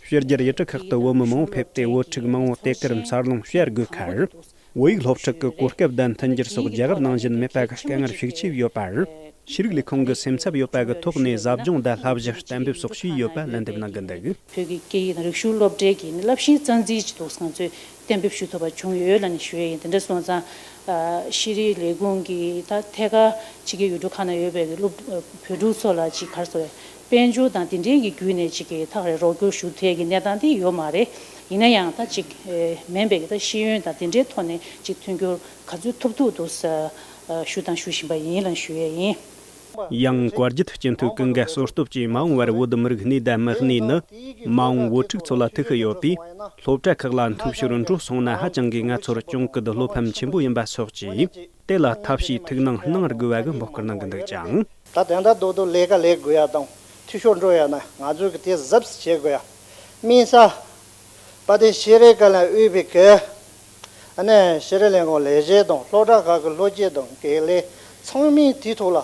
ཕྱི་རྒྱལ་ཡུལ་གྲུ་ཁག་ཏུ་བོད་མི་མང་པོ་ཕེབས་ཏེ་བོད་ཕྲུག་མང་པོ་དེ་གར་འཚར་ལོངས་བྱ་དགོས་ཁར། བོད་ཡིག་སློབ་ཁྲིད་ཀྱི་གོ་སྐབས་དང་མཐུན་འགྱུར་སོགས་རྒྱ་གར་ནང་བཞིན་མེད་པ་གི་དཀའ་ངལ་ཤུགས་ཆེ་ཡོད་པར། ཤེས་རིག་ལས་ཁུངས་ཀྱིས་སེམས་འཚབ་ཡོད་པ་གི་ཐོག་ནས་ཟབ་སྦྱོང་དང་བསླབ་གཞི་གཏན་འབེབས་སོགས་བྱས་ཡོད་པ་ལན་འདེབས་གནང་གི་འདུག། བོད་ཀྱི་སྐད་ཡིག་དང་རིག་གཞུང་སློབ་གྲྭའི་གི་ནི་རླབས་ཆེན་རྩ་འཛིན་ཅིག་འདུག་ང་ཚོས་གཏན་འབེབས་ཞུ་ཐུབ་པ་བྱུང་ཡོད་ལབ་ནས་ཞུ་ཡས་ཡིན། དེ་འདྲ་སོང་ཙང་། ཨ་ཤེས་རིག་ལས་ཁུངས་ཀྱིས་ད་ཐད་ཀར་ཕྱི་རྒྱལ་ཡུལ་གྲུ་ཁག་ནང་ཡོད་པའི་གི་སློབ་བོད་ཕྲུག་ཚོ་ལ་ཅིག་ག་རེ་ཟེར་དཔལ་འབྱོར་དང་དེ་འབྲེལ་གྱི་བརྒྱུད་ནས་ཅིག་གི་ཐག་རེ་རོགས་སྐྱོར་ཞུ་ཐད་ཀྱི་གནས་སྟངས་དེ་ཡོད་མ་རེད། ཡིན་ན་ཡང་ད་ཅིག་ཨེ་མིན་པའི་གི་ད་ཤེས་ཡོན་དང་དེ་འབྲེལ་ཐོག་ནས་ཅིག་མཐུན་འགྱུར་ག་ཚོད་ཐུབ་ཐུབ་འདུག་ས་ཨ་ཞུ་དང་ཞུ་བཞིན་པ་ཡིན་ལབ་ཞུ་ཡས་ཡིན། ཡང་བཀའ་བརྒྱུད་སྤྱི་འཐུས་ཀུན་དགའ་བསོད་སྟོབས་ཀྱིས་མ་འོངས་པར་བོད་མི་རིགས་གནས་དང་མི་གནས་ནི་མ་འོངས་བོད་ཕྲུག་ཚོ་ལ་ཐུག་གི་ཡོད་པས། སློབ་གྲྭ་ཁག་ལ་འཐུས་ཤོར་འགྲོ་སོང་ན་ཧ་ཅང་གི་ང་ཚོར་གྱོང་གུད་བློ་ཕམ་ཆེན་པོ་ཡིན་པ་སོགས་ཀྱིས། དེ་ལ་ཐབས་ཤེས་ཐུགས་སྣང་གནང་དགོས་པ་གི་འབོད་སྐུལ་གནང་གི་འདུག་ཅིང་། ད་དེ་འདྲ་རྡོག་རྡོག་ལས་ཀ་ལས་དགོས་ཡ་དང་འཐུས་ཤོར་འགྲོ་ཡ་ན་ང་ཚོས་གི་དེ་གཟབ་བྱེད་དགོས་ཡ། དམིགས་བསལ་དཔལ་ལྡན་ཤེས་རིག་བཀའ་བློན་དབུས་པའི་གི་ཨ་ནི་ཤེས་རིག་ལས་ཁུངས་ལས་བྱེད་དང་སློབ་གྲྭ་ཁག་གི་སློབ་སྤྱི་དང་དགེ་ལས་ཚང་མས་དེའི་ཐོག་ལ་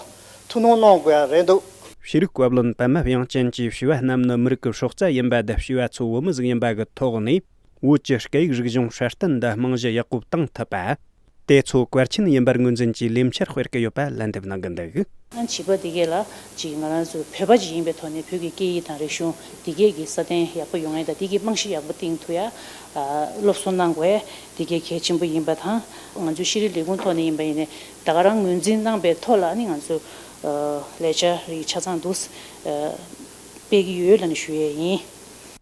ཐུགས་སྣང་གནང་དགོས་ཡ་རེད་འདུག། ཤེས་རིག་བཀའ་བློན་པད་མ་དབྱངས་ཅན་གྱིས་བྱིས་པ་རྣམས་ནི་མི་རིགས་ཀྱི་སྲོག་རྩ་ཡིན་པ་དང་བྱིས་པ་ཚོ་བོད་མི་ཟིག་ཡིན་པ་གི་ཐོག་ནས་བོད་ཀྱི་སྐད་ཡིག་རིག་གཞུང་སྲ་བརྟན་དང་རྨང་གཞི་ཡག་པོ་བཏིང་ཐུབ་པ། དེ་ཚོ་གལ་ཆེན་ཡིན་པར་ངོས་འཛིན་གྱིས་ལས་འཆར་སྤེལ་གྱི་ཡོད་པ་ལན་འདེབས་གནང་གི་འདུག། ཨ་བྱིས་པ་དེ་གས་ལ་ཅིག་ང་རང་ཚོ་བོད་པ་ཅིག་ཡིན་པའི་ཐོག་ནས་བོད་ཀྱི་སྐད་ཡིག་དང་རིག་གཞུང་དེ་གས་ཀྱི་སྲ་བརྟན་ཡག་པོ་ཡོང་ཡས་དང་དེ་གའི་རྨང་གཞི་ཡག་པོ་བཏིང་ཐུབ་ཡ། ཨ་སློབ་གསོ་གནང་དགོས་དེ་གས་གལ་ཆེན་པོ་ཡིན་པ་དང་། ང་ཚོའི་ཤེས་རིག་ལས་ཁུངས་ཐོག་ནས་ཡིན་པ་ཡིན་ནའི་ད་ག་རང་ངོས་འཛིན་གནང་པའི་ཐོག་ལ་ནི་ང་ཚོ་ཨ་ལས་འཆར་རིགས་ཆ་ཚང་འདུག་ཨ་སྤེལ་གྱི་ཡོད་ལབ་ནས་ཞུ་ཡས་ཡིན།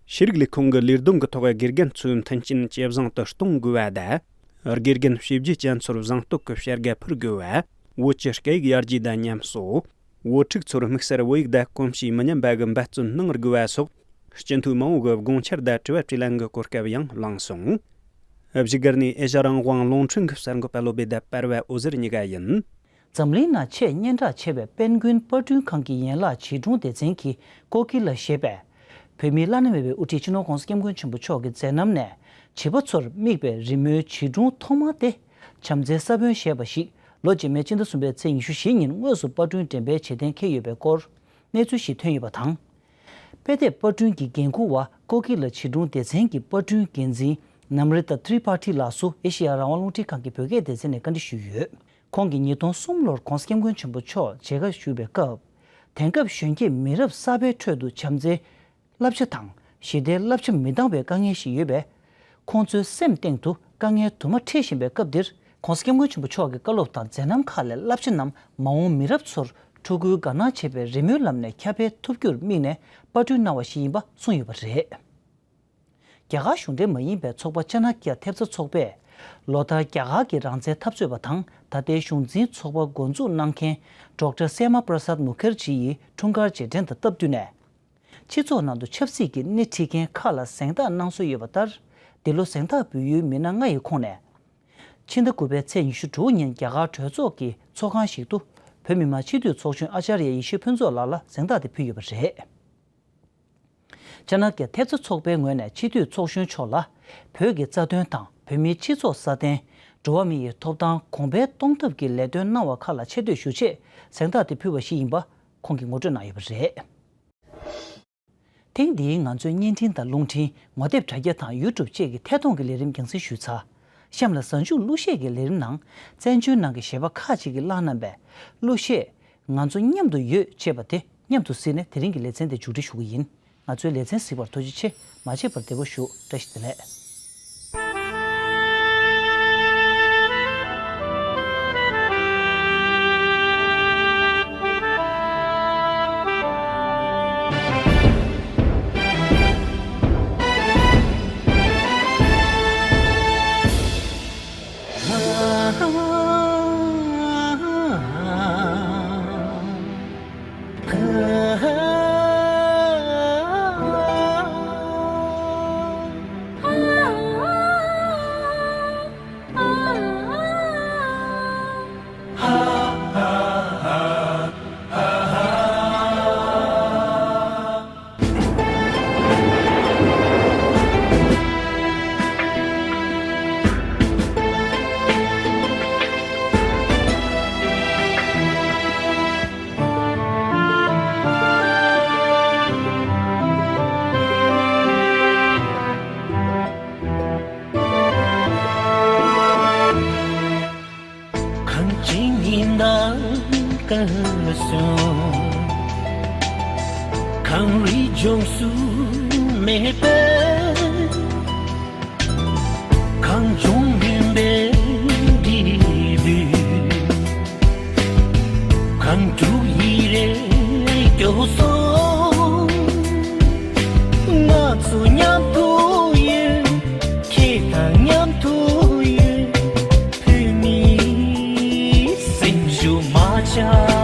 ཤེས་རིག་ལས་ཁུངས་ཀྱི་ལས་བསྡོམས་ཀྱི་ཐོག་དགེ་རྒན་ཚོའི་མཐུན་རྐྱེན་ཇེ་བཟང་དུ་གཏོང་དགོས་པ་དང་། དགེ་རྒན་བྱས་རྗེས་ཅན་ཚོར་གཟེངས་བསྟོད་ཀྱི་བྱ་དགའ་ཕུལ་དགོས་པ། བོད་ཀྱི་སྐད་ཡིག་ཡར་རྒྱས་དང་མཉམ་གསོ། བོད་ཕྲུག་ཚོར་དམིགས་བསལ་བོད་ཡིག་དང་གོམས་གཤིས་མི་ཉམས་པ་གི་འབད་བརྩོན་གནང་དགོས་པ་སོགས་སྤྱི་འཐུས་མང་བོ་གི་དགོངས་འཆར་དང་དྲི་བ་དྲིས་ལན་གྱི་གོ་སྐབས་ཡང་བླངས་སོང་། བཞུགས་སྒར་ནས་ཨེ་ཤ་རང་དབང་རླུང་འཕྲིན་གྱི་གསར་འགོད་པ་བློ་བྷེ་དང་པར་བ་འོད་ཟེར་གཉིས་ཀ་ཡིན། འཛམ་གླིང་ནང་ཆེས་སྙན་གྲགས་ཆེ་བའི་པེན་གུན་པར་སྐྲུན་ཁང་གི་ཡན་ལག་བྱིས་སྒྲུང་སྡེ་ཚན་གྱི་ཀོ་ཀི་ལ་ཞེས་པའི་བོད་མིའི་བླ་ན་མེད་པའི་དབུ་ཁྲིད་སྤྱི་ནོར་༸གོང་ས་༸སྐྱབས་མགོན་ཆེན་པོ་མཆོག་གི་མཛད་རྣམ་ནས་བྱིས་པ་ཚོར་དམིགས་པའི་རི་མོའི་བྱིས་སྒྲུང་ཐོག་མ་དེ་བྱམས་བརྩེའི་ས་བོན་ཞེས་པ་ཞིག་ལོ་རྗེས་མའི་ཕྱི་ཟླ་གསུམ་པའི་ཚེས་ཉི་ཤུ་རྩ་བཞི་ཉིན་དངོས་སུ་པར་སྐྲུན་འགྲེམས་སྤེལ་བྱེད་གཏན་འཁེལ་ཡོད་པའི་སྐོར་གནས་ཚུལ་ཞིག་ཐོན་ཡོད་པ་དང་། དཔེ་དེབ་པར་སྐྲུན་གྱི་འགན་འཁུར་བ་ཀོ་ཀི་ལ་བྱིས་སྒྲུང་སྡེ་ཚན་གྱི་པར་སྐྲུན་འགན་འཛིན་ནམ་རི་ཏ་ཏྲི་པཱ་ཐི་ལགས་སུ་ཨེ་ཤེ་ཡ་རང་དབང་རླུང་འཕྲིན་ཁང་གི་བོད་སྐད་སྡེ་ཚན་ནས་བཀའ་འདྲི་ཞུས་ཡོད། ཁོང་གིས་ཉིས་སྟོང་གསུམ་ལོར་༸གོང་ས་༸སྐྱབས་མགོན་ཆེན་པོ་མཆོག་མཇལ་ཁ་ཞུ་བའི་སྐབས། དེང་སྐབས་གཞོན་སྐྱེས་མི་རབས་གསར་པའི་ཁྲོད་དུ་བྱམས་བརྩེའི་བསླབ་བྱ་དང་ཞི་བདེའི་བསླབ་བྱ་མི་འདང་བའི་དཀའ་ངལ་ཞིག་ཡོད་པས། ཁོང་ཚོའི་སེམས་གཏིང་དུ་དཀའ་ངལ་དུ་མ་འཁྲིད་བཞིན་པའི་སྐབས་འདིར། ༸གོང་ས་༸སྐྱབས་མགོན་ཆེན་པོ་མཆོག་གི་བཀའ་སློབ་དང་མཛད་རྣམ་ཁག་ལས་བསླབ་བྱ་རྣམས་མ་འོངས་མི་རབས་ཚོར་ཕྲུ་གུའི་དགའ་སྣང་བྱེད་པའི་རི་མོའི་ལམ་ནས་ཁྱབ་སྤེལ་ཐུབ་རྒྱུར་དམིགས་ནས་པར་སྐྲུན་གནང་བ་ཞིག་ཡིན་པ་གསུངས་ཡོད་པ་རེད། རྒྱ་གར་གཞུང་འབྲེལ་མ་ཡིན་པའི་ཚོགས་པ་ཅ་ན་ཀྱ་ཐེབས་རྩ་ཚོགས་པས། ལོ་ལྟར་རྒྱ་གར་གྱི་རང་བཙན་འཐབ་རྩོད་པ་དང་ད་ལྟའི་གཞུང་འཛིན་ཚོགས་པ་འགོ་འཛུགས་གནང་མཁན་ཌོག་ཊར་སྱ་མ་པྲ་སཱད་མུ་ཁར་ཇི་ཡི་འཁྲུངས་སྐར་རྗེས་དྲན་དང་སྟབས་བསྟུན་ནས། སྤྱི་ཚོགས་ནང་དུ་ཆབ་སྲིད་ཀྱི་སྣེ་ཁྲིད་མཁན་ཁག་ལ་གཟེངས་རྟགས་གནང་སྲོལ་ཡོད་པ་ལྟར། འདི་ལོ་གཟེངས་རྟགས་འབུལ་ཡུལ་མི་སྣ་ལྔ་ཡི་ཁོངས་ནས། ཕྱི་ཟླ་དགུ་པའི་ཚེས་ཉི་ཤུ་དྲུག་ཉིན་རྒྱ་གར་གྲོས་ཚོགས་ཀྱི་ཚོགས་ཁང་ཞིག་ཏུ་བོད་མི་མང་སྤྱི་འཐུས་ཚོགས་གཞོན་ཨ་ཅཱརྱ་ཡེ་ཤེས་ཕུན་ཚོགས་ལགས་ལ་གཟེངས་རྟགས་དེ་ཕུལ་ཡོད་པ་རེད། ཅ་ན་ཀྱ་ཐེབས་རྩ་ཚོགས་པའི་ངོས་ནས་སྤྱི་འཐུས་ཚོགས་གཞོན་མཆོག་ལ་བོད་ཀྱི་རྩ་དོན་དང་བོད་མིའི་སྤྱི་ཚོགས་སྲ་བརྟན། འགྲོ་བ་མི་ཡི་ཐོབ་ཐང་གོང་འཕེལ་གཏོང་ཐབས་ཀྱི་ལས་དོན་གནང་བ་ཁག་ལ་ཆེ་བསྟོད་ཞུ་ཆེད་གཟེངས་རྟགས་དེ་ཕུལ་བ་ཞིག་ཡིན་པ་ཁོང་གིས་ངོ་སྤྲོད་གནང་ཡོད་པ་རེད། ཐེངས་འདིའི་ང་ཚོའི་བརྙན་འཕྲིན་དང་རླུང་འཕྲིན། ངོ་དེབ་དྲ་རྒྱ་དང་ཡུ་ཊུབ་བཅས་ཀྱི་ཐད་གཏོང་གི་ལས་རིམ་རྒྱང་སྲིང་ཞུས་ཚར། གཤམ་ལ་གཟའ་མཇུག་གླུ་གཞས་ཀྱི་ལས་རིམ་ནང་བཙན་བྱོལ་ནང་གི་གཞས་པ་ཁག་ཅིག་གིས་བླངས་གནང་པའི་གླུ་གཞས་ང་ཚོ་མཉམ་དུ་ཡོད་ཅེས་པ་དེ་མཉམ་དུ་གཟིགས་ནས་དེ་རིང་གི་ལེ་ཚན་དེ་མཇུག་སྒྲིལ་ཞུ་གི་ཡིན། ང་ཚོའི་ལེ་ཚན་གཟིགས་པར་ཐུགས་རྗེ་ཆེ། མ་བརྗེད་པར་བདེ་པོ་བཞུགས། བཀྲ་ཤིས་བདེ་ལེགས། ཡིན་ད་ག་སོང་། གངས་རིའི་ལྗོངས་སུ་མེད་པའི་གངས་ལྗོངས་མུན་པའི་ལྡེ་བོ། གངས་ཕྲུག་ཡིད་རེ་སྐྱོ་སོང་། ང་ཚོ་མཉམ་དུ་ཡོད། ཁྱེད་དང་མཉམ་དུ་ཡོད། བོད་མིའི་སེམས་ཤུགས་མ་ཆག